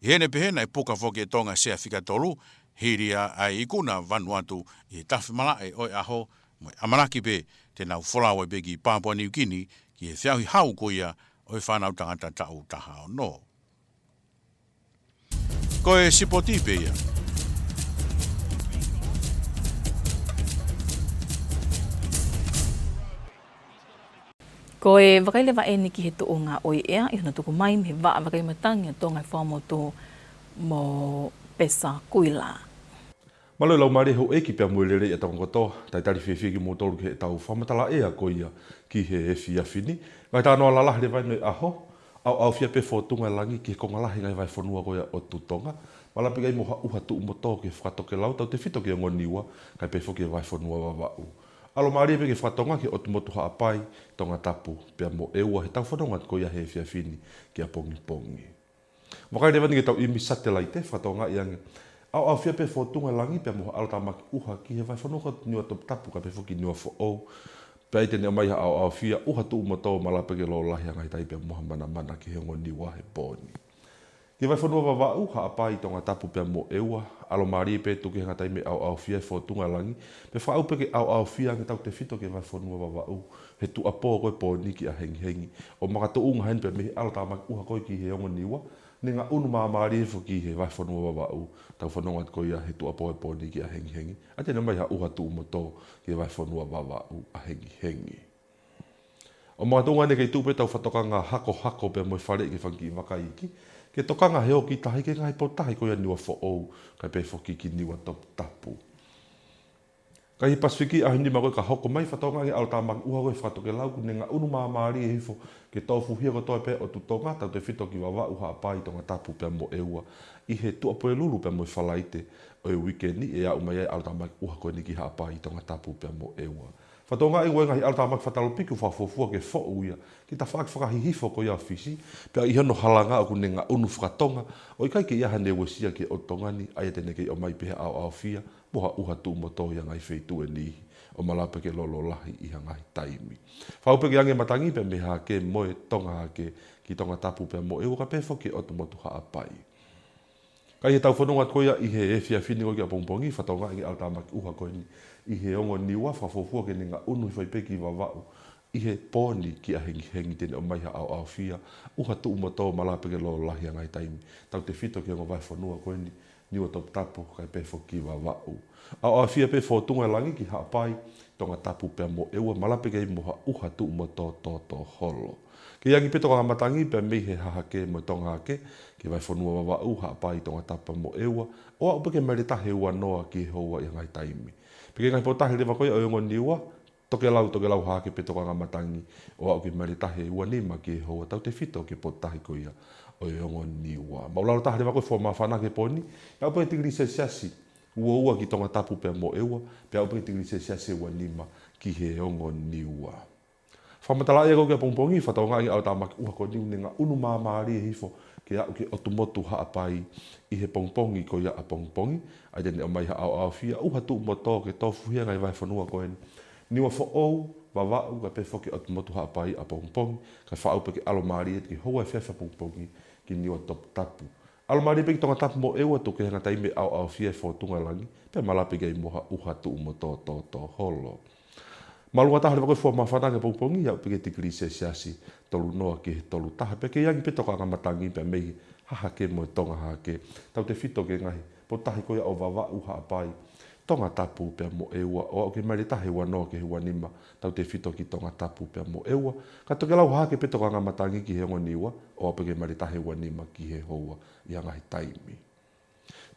ʻI heʻene pehē naʻe puka foki ʻe Tonga e sea fika tolu, hili ia ʻa e ikuna Vanuatu ʻi he tafe malaʻe ʻo e ʻaho, mo e ʻamanaki pē te nau folau ai pē ki Papua Niukini ki he feʻauhi hau ko ia ʻo e fānau tangata taʻu taha ono. Ko e sipoti pē ia. Ko e vakai leva eni ki he tuʻunga ʻo e ʻea ʻi hono tuku mai mei he Vaʻa Vakai Matangi ʻa Tonga ʻi Fuaʻamotu mo Pesa Kuila. Mālō e laumālie houʻeiki pea mo e lelei ʻa Tonga kotoa, talitali fiefia kimoutolu ki heʻetau fakamatala ʻea ko ia ki he efiafi ni. Ngaahi talanoa lalahi leva eni ʻo e ʻaho, ʻaoʻaofia pē fōtunga e langi ki he konga lahi e ngaahi vahefonua ko ia ʻo Tuʻi Tonga. Malava pē ke ʻi ai mo ha ʻuha tuʻu mo tō ki he fakatokelau, tautefito ki he ongo Niua, kae pehē foki ki he vahefonua Vavaʻu. ʻAlomālie pē ki he fakatonga ki he ʻotu motu Haʻapai, Tongatapu, pea mo ʻEua heʻetau fononga ko ia he efiafi ni ki ʻapongipongi. Vakai leva eni ki heʻetau ʻimi satelaite, fakatokangaʻi ange. ʻAoʻaofia pē fōtunga e langi pea mo ha ʻalotāmaki ʻuha ki he vahefonua ko Niuatoputapu kae pehē foki ki Niuafoʻou. Pea ʻi ai te ne ʻomai ha ʻaoʻaofia, ʻuha tuʻu mo tō, malava pē ke lōlahi ʻa e ngaahi tai pea mo ha manamana ki he ongo Niua he pō ni. Ki he vahefonua Vavaʻu, Haʻapai, Tongatapu pea mo ʻEua, ʻalomālie pē tukukehe ngata ai mei he ʻaoʻaofia e fōtunga e langi, pea fakaʻau pē ke ʻaoʻaofia ange tautefito ki he vahefonua Vavaʻu, he tuʻuapō ko e pō ni ki ʻahengihengi. ʻO makatuʻunga heni pē mei he ʻalotāmaki ʻuha ko ē ki he ongo Niua, ne ngaʻunu māmālie foki he vahefonua Vavaʻu, ʻetau fononga ko ia he tuʻuapō e pō ni ki ʻahengihengi, ʻa ia te ne ʻomai ha ʻuha tuʻu mo tō ki he vahefonua Vavaʻu ʻahengihengi. ʻO makatuʻunga eni kei tuʻu pē ʻetau fakatokanga hakohako pea mo e faleʻi ki he fanga kiʻi vaka iiki, ke tokanga he ō ki tahi ki he ngaahi potutahi ko ia Niuafoʻou, kae pehē foki ki Niuatoputapu. Ka ʻi he Pasifiki ʻaho nima ko ē ka hoko mai, fakatokangaʻi ange ʻalotāmaki ʻuha ko ē he fakatokelau, kuo ne ngaʻunu māmālie hifo ke tofuhia kotoa pē ʻotu Tonga, tautefito ki Vavaʻu, Haʻapai, Tongatapu pea mo ʻEua, ʻi he Tuʻapulelulu pea mo e Falaite ʻo e uike ni, ʻe aʻu mai ai ʻalotāmaki ʻuha ko eni ki Haʻapai, Tongatapu pea mo ʻEua. Fakatokangaʻi ange ko e ngaahi ʻalotāmaki fakatalopiki ʻoku fakafuofua ke foʻu ia ki he tafaʻaki fakahihifo ko ia ʻo Fisi, pea ʻi hono halanga ʻoku ne ngaʻunu fakatonga, ʻo ʻikai ke ʻi ai haʻane uesia ki he ʻotu Tonga ni, ʻa ia te ne kei ʻomai pē ha ʻaoʻaofia, mo ha ʻuha tuʻu mo tō ʻi ha ngaahi feituʻu ʻe niʻihi, ʻo malava pē ke lōlahi ʻi ha ngaahi taimi. Fakau pē ke ange matangi pea mei Hahake mo e Tonga Hahake, ki Tongatapu pea mo ʻEua kae pehē foki ki he ʻotu motu Haʻapai. Ka ʻi heʻetau fononga ko ia ʻi he efiafi ni ko ē ki ʻapongipongi, fakatokangaʻi ange ʻalotāmaki ʻuha ko eni ʻi he ongo Niua, fakafuofua ke ne ngaʻunu hifo ai pē ki Vavaʻu, ʻi he pō ni kia Hengihengi te ne ʻomai ha ʻaoʻaofia, ʻuha tuʻu mo tō, malape ke lōlō lahi ʻa e ngaahi taimi. Tautefito ki he ongo vahefonua ko eni, Niua, Toputapu, kae pehē foki Vavaʻu. ʻAoʻaofia pē Fōtunga Langi ki Haʻapai, Tongatapu pea mo ʻEua, malape ke ʻi ai mo ha ʻuha tuʻu mo tō tōtō holo. Kei angi pē tokanga matangi pea mei he Hahake mo e Tongahake ki he vahefonua Vavaʻu, Haʻapai, Tongatapu pea mo ʻEua, ʻo aʻu pē ki he maile taha ua noa ki he houa ʻi he ngaahi taimi. Pea ki he ngaahi potutahi leva ko ia ʻo e ongo Niua, tokelau, tokelau hake pē tokanga matangi ʻo aʻu ki he maile taha ua nima ki he houa, tautefito ki he potutahi ko ia ʻo e ongo Niua. Māʻulalo taha leva ko e fua māfana ki he pō ni, ʻe aʻu pē ki he tikilī selesiasi ua ua ki Tongatapu pea mo ʻEua, pea aʻu pē ki he tikilī selesiasi ua nima ki he ongo Niua. Fakamatala ʻea ko ē ki ʻapongipongi, fakatokangaʻi e ʻaotāmaki ʻuha ko eni ʻoku ne ngaʻunu māmālie hifo ke aʻu ki he ʻotu motu Haʻapai ʻi he pongipongi ko ia ʻapongipongi, ʻa ia te ne ʻomai ha ʻaoʻaofia, ʻuha tuʻu mo tō ke tofuhia e ngaahi vahefonua ko eni, Niuafoʻou, Vavaʻu, kae pehē foki ʻotu motu Haʻapai ʻapongipongi, kae faʻa aʻu pē ke ʻalomālie ki he houa efiafi ʻapongipongi ki Niua, Toputapu. ʻAlomālie pē ki Tongatapu mo ʻEua, tuku kehe e ngaahi taimi ʻe ʻaoʻaofia e Fōtunga Langi, pea malape ke ʻi ai mo ha ʻuha tuʻu mo tō tōtō holo. Māʻolunga taha leva ko e fua māfana ki ʻapongipongi, aʻu pē ki he tikilī selesiasi tolu noa ki he tolu taha, pea kei angi pē tokanga matangi pea mei he Hahake mo e Tongahake, tautefito ki he ngaahi potutahi ko ia ʻo Vavaʻu, Haʻapai, Tongatapu pea mo ʻEua, ʻo aʻu ki he maile taha ua noa ki he ua nima, tautefito ki Tongatapu pea mo ʻEua, kae tokelau hake pē tokanga matangi ki he ongo Niua, ʻo aʻu pē ki he maile taha ua nima ki he houa ʻi he ngaahi taimi.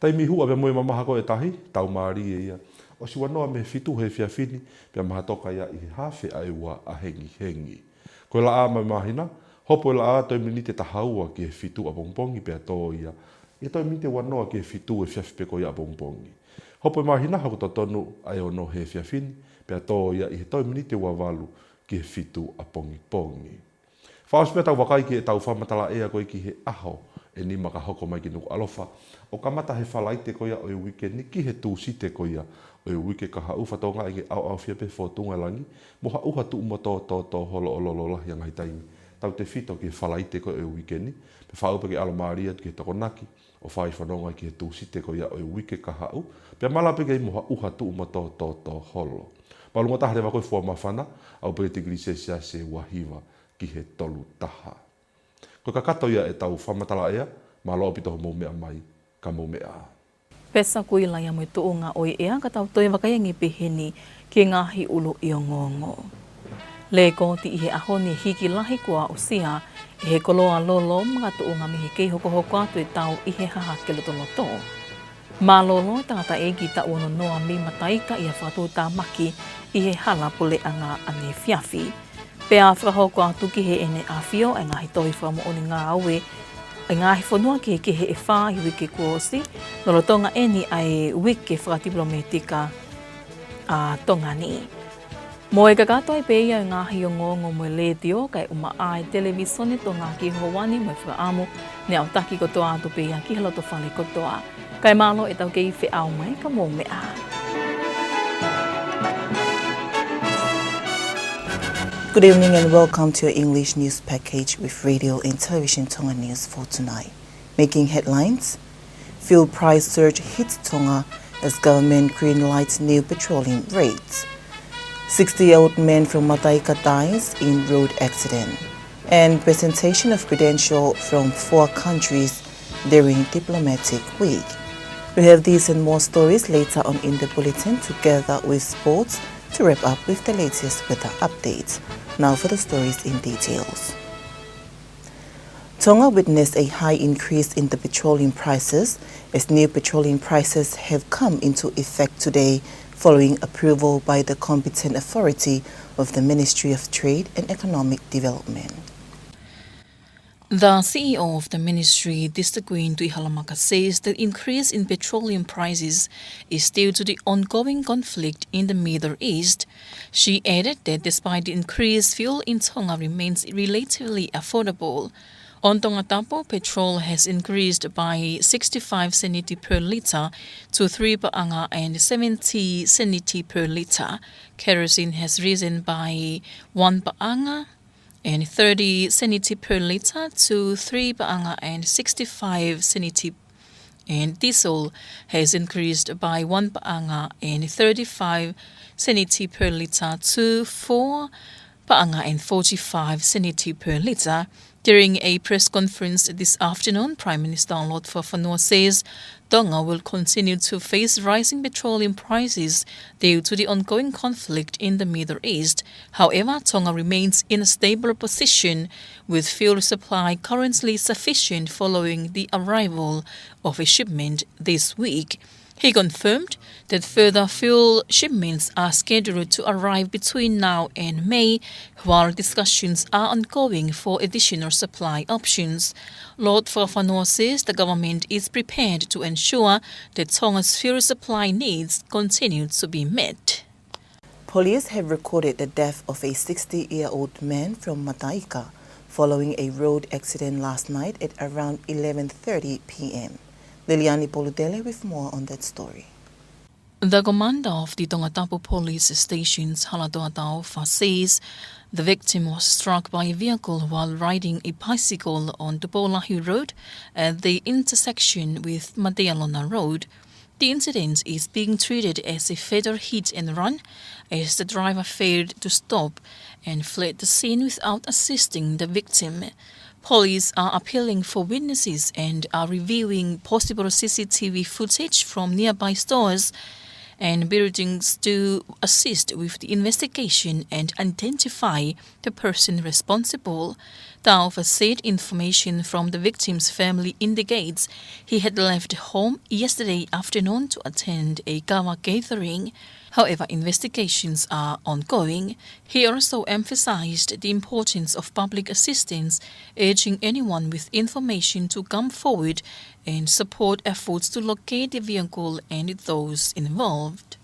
Taimi huʻa pea mo e mamaha ko ē e tahi, taumālie ia. ʻOsi ua noa mei he fitu he efiafi ni, pea mahatoka ia ʻi he hafe ʻa e ua ʻa Hengihengi. Ko e laʻā mo e māhina, hopo e laʻā toe miniti ʻe taha ua ki he fitu ʻapongipongi pea tō ia ʻi he toe miniti ʻe ua noa ki he fitu he efiafi pē ko ia ʻapongipongi. Hopo e māhina, hoko totonu ʻa e ono he efiafi ni, pea tō ia ʻi he toe miniti ʻe ua valu ki he fitu ʻapongipongi. Fakaʻosi pea tau vakai ki heʻetau fakamatala ʻea ko ē ki he ʻaho ʻe nima ka hoko mai ki Nukuʻalofa, ʻo kamata he Falaite ko ia ʻo e uike ni ki he Tūsite ko ia ʻo e uike kahaʻu, fakatokangaʻi ke ʻaoʻaofia pē Fōtunga Langi mo ha ʻuha tuʻu mo tō tōtō holo ʻo lōlō lahi ʻa e ngaahi taimi, tautefito ki he Falaite ko ē ʻo e uike ni, pea faʻa aʻu pē ke ʻalomālie atu ki he Tokonaki ʻo fai fononga ki he Tūsite ko ia ʻo e uike kahaʻu, pea malape ke ʻi ai mo ha ʻuha tuʻu mo tō tōtō holo. Māʻolunga taha leva ko e fua māfana, aʻu pē ki he tikilī selesiasi ʻe ua hiva ki he tolu taha. Ko e kakato ia ʻetau fakamatala ʻea, mālō ʻaupito hoʻomou meʻa mai, ka mou meʻa ā. Pea sa kui laia mo e tuʻunga ʻo e ʻea, ka tau toe vakai ange pē heni ki he ngaahi ʻuluʻi ongoongo. Lēkooti ʻi he ʻaho ni e hiki lahi kuo aʻusia ʻe he koloa lolo makatuʻunga mei he kei hokohoko atu e tau ʻi he Hahake lotoloto. Mālōlō e tangataʻeiki taʻu ono noa mei Mataika ʻi ha fakatuʻutāmaki ʻi he hala puleʻanga ʻaneefiafi. Pea fakahoko atu ki Heʻene ʻAfio e ngaahi tohi fakamoʻoni ngāue ʻa e ngaahi fonua kehekehe ʻe fā ʻi he uike kuo ʻosi, lolotonga eni ʻa e uike fakatipilometika ʻa Tonga ni. Mo e kakato ai pē ia e ngaahi ongoongo mo e letiō, kae ʻumaʻā e televīsone Tonga ki he houa ni mo e fakaʻamu ne aʻutaki kotoa atu pē ia ki he lotofale kotoa. Kae mālō ʻetau kei feʻao mai, ka mou meʻa ā. Good evening and welcome to your English news package with Radio and Television Tonga News for tonight. Making headlines: Fuel price surge hits Tonga as government green lights new petroleum rates. Sixty-year-old man from Mataika dies in road accident. And presentation of credential from four countries during diplomatic week. We have these and more stories later on in the bulletin, together with sports, to wrap up with the latest weather updates. Now for the stories in details. Tonga witnessed a high increase in the petroleum prices as new petroleum prices have come into effect today following approval by the competent authority of the Ministry of Trade and Economic Development. The C E O of the ministry, Sister Queen Tuʻihalamaka, says the increase in petroleum prices is due to the ongoing conflict in the Middle East. She added that despite the increase, fuel in Tonga remains relatively affordable. On Tongatapu, petrol has increased by sixty-five seniti per litre to three paʻanga and seventy seniti per litre. Kerosene has risen by one paʻanga and thirty seniti per litre to three paʻanga and sixty-five seniti, and diesel has increased by one paʻanga and thirty-five seniti per litre to four paʻanga ʻe forty-five seniti per litre. During a press conference this afternoon, Prime Minister Lord Fakafanua says Tonga will continue to face rising petroleum prices due to the ongoing conflict in the Middle East. However, Tonga remains in a stable position, with fuel supply currently sufficient following the arrival of a shipment this week. He confirmed that further fuel shipments are scheduled to arrive between now and May, while discussions are ongoing for additional supply options. Lord Fakafanua says the government is prepared to ensure that Tonga's fuel supply needs continue to be met. Police have recorded the death of a sixty-year-old man from Mataika following a road accident last night at around eleven thirty p.m. Liliani Polutele with more on that story. The commander of the Tongatapu Police Station's Halatoa Taufa says the victim was struck by a vehicle while riding a bicycle on Tupou Lahi Road at the intersection with Matealona Road. The incident is being treated as a fatal hit and run, as the driver failed to stop and fled the scene without assisting the victim. Police are appealing for witnesses and are reviewing possible C C T V footage from nearby stores and buildings to assist with the investigation and identify the person responsible. Taufa said information from the victim's family indicates he had left home yesterday afternoon to attend a kava gathering. However, investigations are ongoing. He also emphasized the importance of public assistance, urging anyone with information to come forward and support efforts to locate the vehicle and those involved.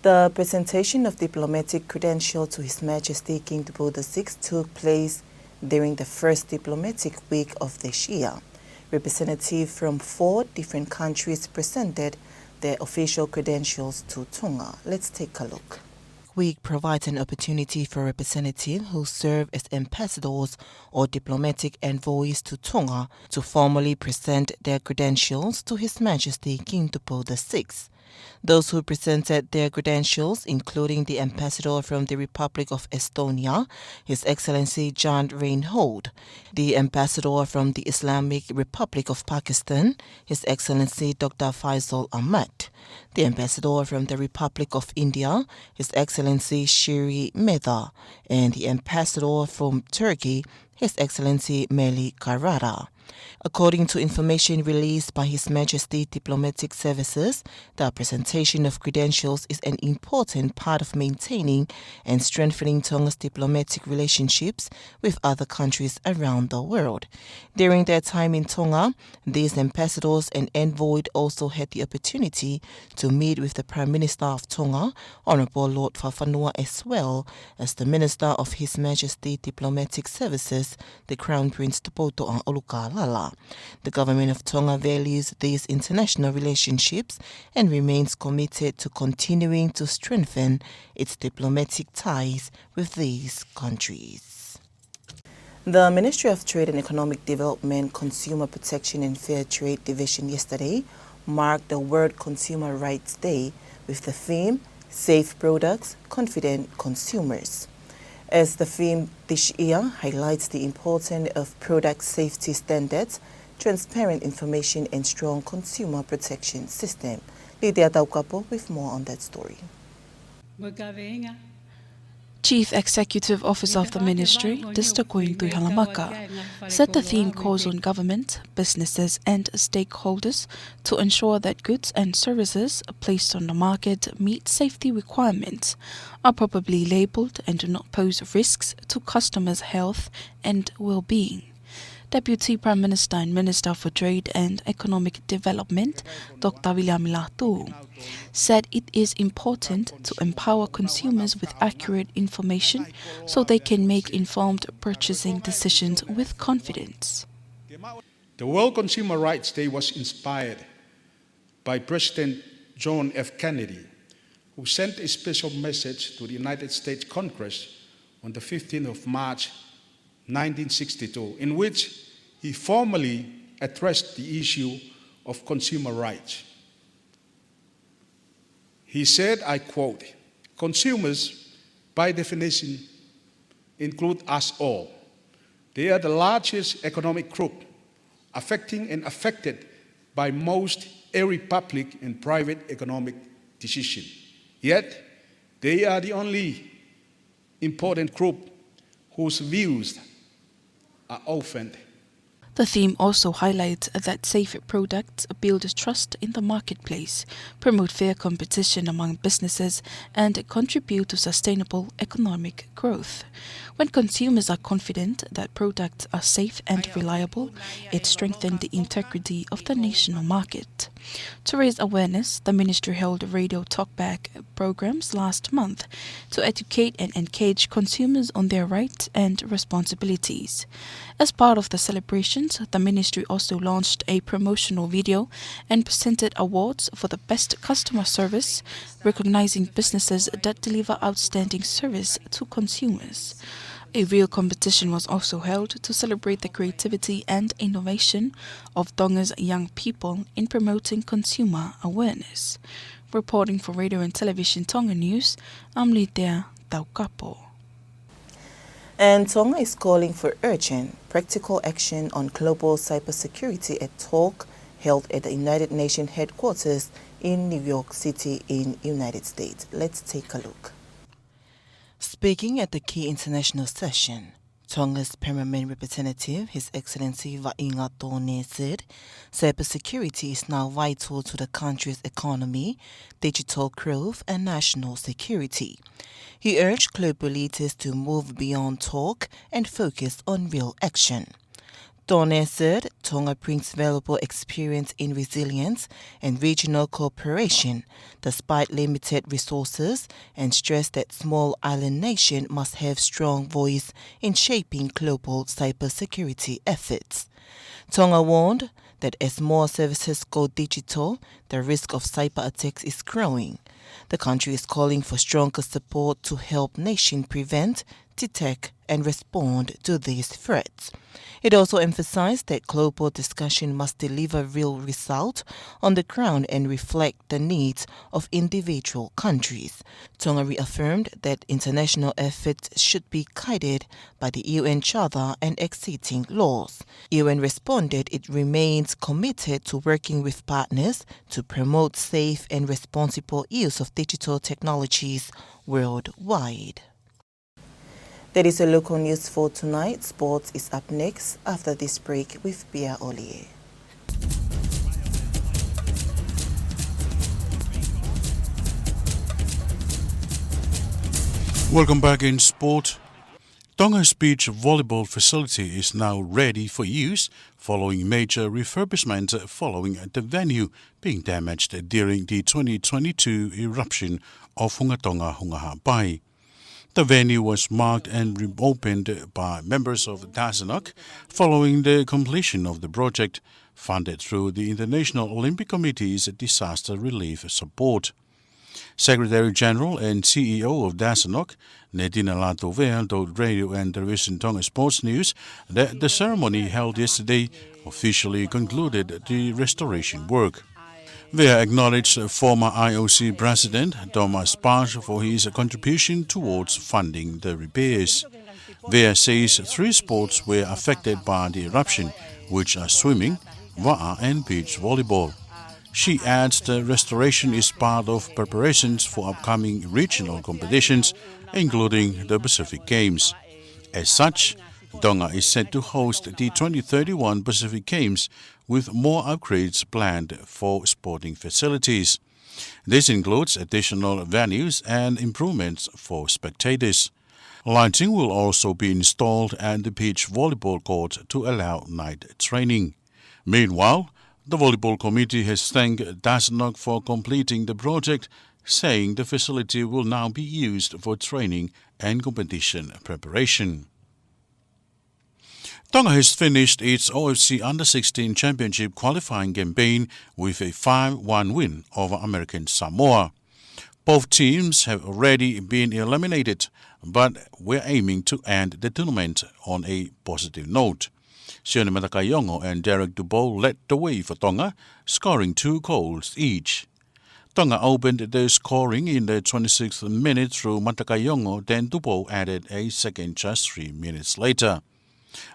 The presentation of diplomatic credential to His Majesty King Tupou the sixth took place during the first diplomatic week of this year. Representatives from four different countries presented their official credentials to Tonga. Let's take a look. Week provides an opportunity for representatives who serve as ambassadors or diplomatic envoys to Tonga to formally present their credentials to His Majesty King Tupou the sixth. Those who presented their credentials, including the ambassador from the Republic of Estonia, His Excellency Jan Reinhold, the ambassador from the Islamic Republic of Pakistan, His Excellency Doctor Faisal Ahmad, the ambassador from the Republic of India, His Excellency Shri Medha, and the ambassador from Turkey, His Excellency Melih Karara. According to information released by His Majesty Diplomatic Services, the presentation of credentials is an important part of maintaining and strengthening Tonga's diplomatic relationships with other countries around the world. During their time in Tonga, these ambassadors and envoys also had the opportunity to meet with the Prime Minister of Tonga, Honourable Lord Fakafanua, as well as the Minister of His Majesty Diplomatic Services, the Crown Prince Tupoutoʻa ʻUlukalala. The government of Tonga values these international relationships and remains committed to continuing to strengthen its diplomatic ties with these countries. The Ministry of Trade and Economic Development, Consumer Protection and Fair Trade Division yesterday marked the World Consumer Rights Day with the theme, "Safe Products, Confident Consumers." As the theme this year highlights the importance of product safety standards, transparent information and strong consumer protection system. Lidia Taukapo with more on that story. Chief Executive Officer of the Ministry, Doctor Koini Tuʻihalamaka, said the theme calls on government, businesses and stakeholders to ensure that goods and services placed on the market meet safety requirements, are properly labelled and do not pose risks to customers' health and well-being. Deputy Prime Minister and Minister for Trade and Economic Development, Doctor Viliami Lātū, said it is important to empower consumers with accurate information so they can make informed purchasing decisions with confidence. The World Consumer Rights Day was inspired by President John F. Kennedy, who sent a special message to the United States Congress on the fifteenth of March nineteen sixty-two, in which he formally addressed the issue of consumer rights. He said, I quote, Consumers, by definition, include us all. They are the largest economic group affecting and affected by most every public and private economic decision. Yet, they are the only important group whose views are often. The theme also highlights that safe products build trust in the marketplace, promote fair competition among businesses, and contribute to sustainable economic growth. When consumers are confident that products are safe and reliable, it strengthens the integrity of the national market. To raise awareness, the ministry held radio talkback programs last month to educate and engage consumers on their rights and responsibilities. As part of the celebrations, the ministry also launched a promotional video and presented awards for the best customer service, recognizing businesses that deliver outstanding service to consumers. A reel competition was also held to celebrate the creativity and innovation of Tonga's young people in promoting consumer awareness. Reporting for Radio and Television Tonga News, I'm Litea Taukapo. And Tonga is calling for urgent, practical action on global cybersecurity at talk held at the United Nations headquarters in New York City in United States. Let's take a look. Speaking at the key international session, Tonga's Permanent Representative, His Excellency Vaʻinga Tone, said cybersecurity is now vital to the country's economy, digital growth and national security. He urged global leaders to move beyond talk and focus on real action. Tone said Tonga brings valuable experience in resilience and regional cooperation, despite limited resources, and stressed that small island nation must have strong voice in shaping global cybersecurity efforts. Tonga warned that as more services go digital, the risk of cyber attacks is growing. The country is calling for stronger support to help nation prevent, detect, and respond to these threats. It also emphasized that global discussion must deliver real result on the ground and reflect the needs of individual countries. Tonga reaffirmed that international efforts should be guided by the U N Charter and existing laws. U N responded it remains committed to working with partners to promote safe and responsible use of digital technologies worldwide. That is a local news for tonight. Sports is up next after this break with Pia Olie. Welcome back in sport. Tonga's beach volleyball facility is now ready for use following major refurbishment following the venue being damaged during the twenty twenty-two eruption of Hunga Tonga Hunga Haʻapai. The venue was marked and reopened by members of DASANOC following the completion of the project, funded through the International Olympic Committee's disaster relief support. Secretary General and C E O of DASANOC, Netina Lātū Vea, told Radio and Television Tonga Sports News that the ceremony held yesterday officially concluded the restoration work. Vea acknowledged former I O C President Thomas Bach for his contribution towards funding the repairs. Vea says three sports were affected by the eruption, which are swimming, vaʻa and beach volleyball. She adds the restoration is part of preparations for upcoming regional competitions, including the Pacific Games. As such, Tonga is set to host the twenty thirty-one Pacific Games, with more upgrades planned for sporting facilities. This includes additional venues and improvements for spectators. Lighting will also be installed at the beach volleyball court to allow night training. Meanwhile, the volleyball committee has thanked DASANOC for completing the project, saying the facility will now be used for training and competition preparation. Tonga has finished its O F C Under sixteen Championship qualifying campaign with a five one win over American Samoa. Both teams have already been eliminated, but we're aiming to end the tournament on a positive note. Sione Matakaiongo and Derek Dubow led the way for Tonga, scoring two goals each. Tonga opened their scoring in the twenty-sixth minute through Matakaiongo, then Tupou added a second just three minutes later.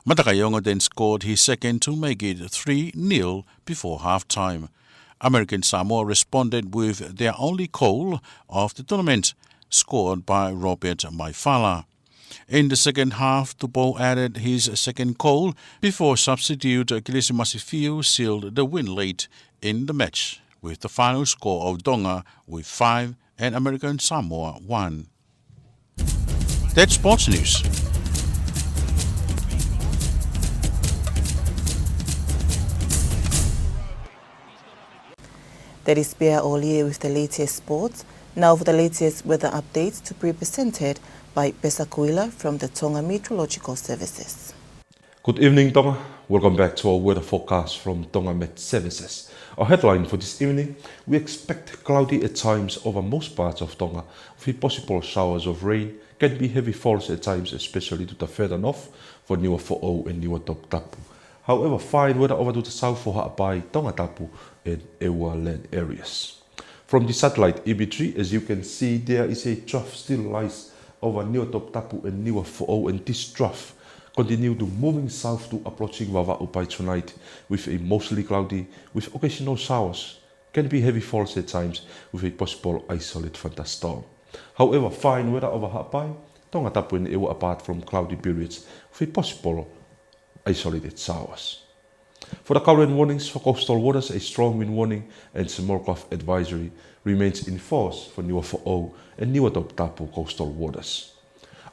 Matakaiongo then scored his second to make it three nil before halftime. American Samoa responded with their only goal of the tournament, scored by Robert Maifala. In the second half, Tupou added his second goal before substitute Kilisimasi Fiu sealed the win late in the match, with the final score of Tonga with five and American Samoa one. That's sports news. That is Pea Olie with the latest sports. Now for the latest weather updates to be presented by Pesa Kuila from the Tonga Meteorological Services. Good evening, Tonga. Welcome back to our weather forecast from Tonga Met Services. Our headline for this evening, we expect cloudy at times over most parts of Tonga, with possible showers of rain, can be heavy falls at times, especially to the further north for Niuafoʻou and Niuatoputapu. However, fine weather over to the south for Haʻapai, Tongatapu, and ʻEua land areas. From the satellite imagery, as you can see, there is a trough still lies over Niuatoputapu and Niuafoʻou, and this trough continue to moving south to approaching Vavaʻu by tonight with a mostly cloudy with occasional showers. Can be heavy falls at times with a possible isolated thunderstorm. However, fine weather over Haʻapai, Tongatapu and ʻEua apart from cloudy periods with a possible isolated showers. For the current warnings for coastal waters, a strong wind warning and small craft advisory remains in force for Niuafoʻou and Niuatoputapu coastal waters.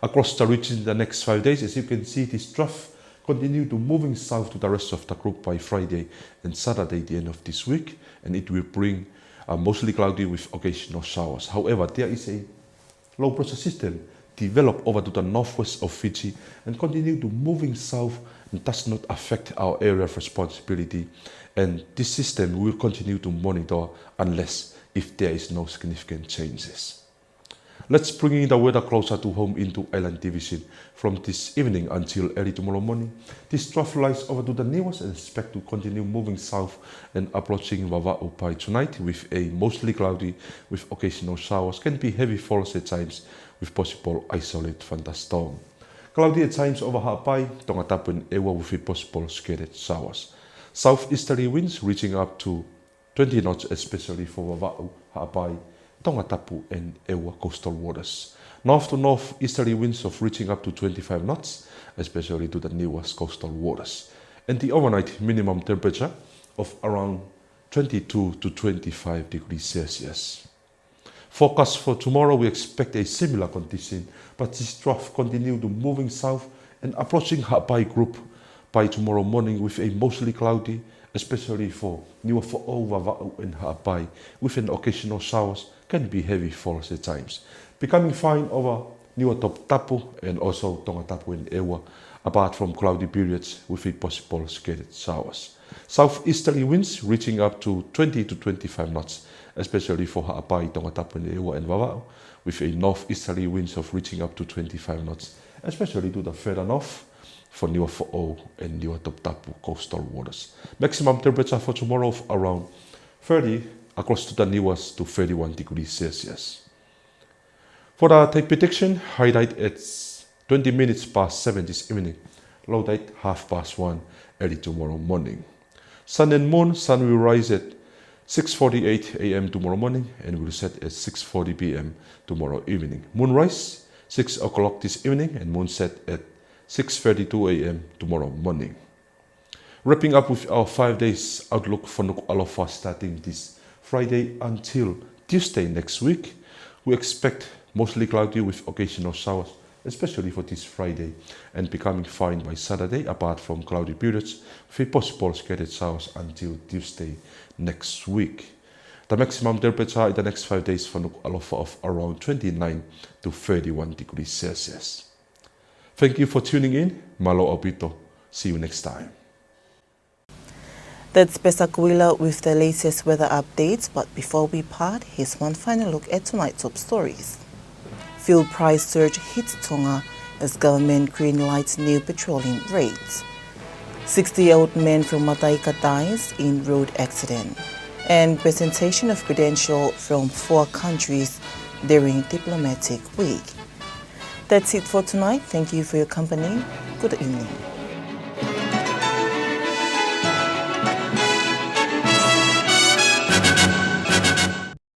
Across the region in the next five days, as you can see, this trough continue to moving south to the rest of the group by Friday and Saturday, the end of this week, and it will bring a mostly cloudy with occasional showers. However, there is a low pressure system develop over to the northwest of Fiji and continue to moving south and does not affect our area of responsibility. And this system will continue to monitor unless if there is no significant changes. Let's bring in the weather closer to home into Island Division. From this evening until early tomorrow morning, this trough lies over to the Niuas and expect to continue moving south and approaching Vavaʻu by tonight with a mostly cloudy with occasional showers, can be heavy falls at times with possible isolated thunderstorm. Cloudy at times over Haʻapai, Tongatapu and ʻEua with a possible scattered showers. Southeasterly winds reaching up to twenty knots, especially for Vavaʻu, Haʻapai, Tongatapu and ʻEua coastal waters. North to northeasterly winds of reaching up to twenty-five knots, especially to the Niuas coastal waters. And the overnight minimum temperature of around twenty-two to twenty-five degrees Celsius. Forecast for tomorrow, we expect a similar condition, but this trough continue to moving south and approaching Haʻapai group by tomorrow morning with a mostly cloudy, especially for Niuafoʻou, Vavaʻu and Haʻapai, with an occasional showers, can be heavy falls at times. Becoming fine over Niuatoputapu and also Tongatapu and ʻEua, apart from cloudy periods with a possible scattered showers. Southeasterly winds reaching up to twenty to twenty-five knots, especially for Haʻapai, Tongatapu and ʻEua and Vavaʻu, with a northeasterly winds of reaching up to twenty-five knots, especially to the further north for Niuafoʻou and Niuatoputapu coastal waters. Maximum temperature for tomorrow of around thirty across to the Niuas to thirty-one degrees Celsius. For the tide prediction, high tide at twenty minutes past seven this evening, low tide half past one early tomorrow morning. Sun and moon, sun will rise at six forty-eight A M tomorrow morning and will set at six forty P M tomorrow evening. Moonrise, six o'clock this evening, and moon set at six thirty-two A M tomorrow morning. Wrapping up with our five days outlook for Nukuʻalofa starting this Friday until Tuesday next week, we expect mostly cloudy with occasional showers, especially for this Friday, and becoming fine by Saturday, apart from cloudy periods, with possible scattered showers until Tuesday next week. The maximum temperature in the next five days for Nukuʻalofa of around twenty-nine to thirty-one degrees Celsius. Thank you for tuning in. Mālō ʻaupito. See you next time. That's Pesa Kuila with the latest weather updates, but before we part, here's one final look at tonight's top stories. Fuel price surge hits Tonga as government green lights new petroleum rates. Sixty-year-old man from Mataika dies in road accident. and presentation of credential from four countries during diplomatic week. That's it for tonight. Thank you for your company. Good evening.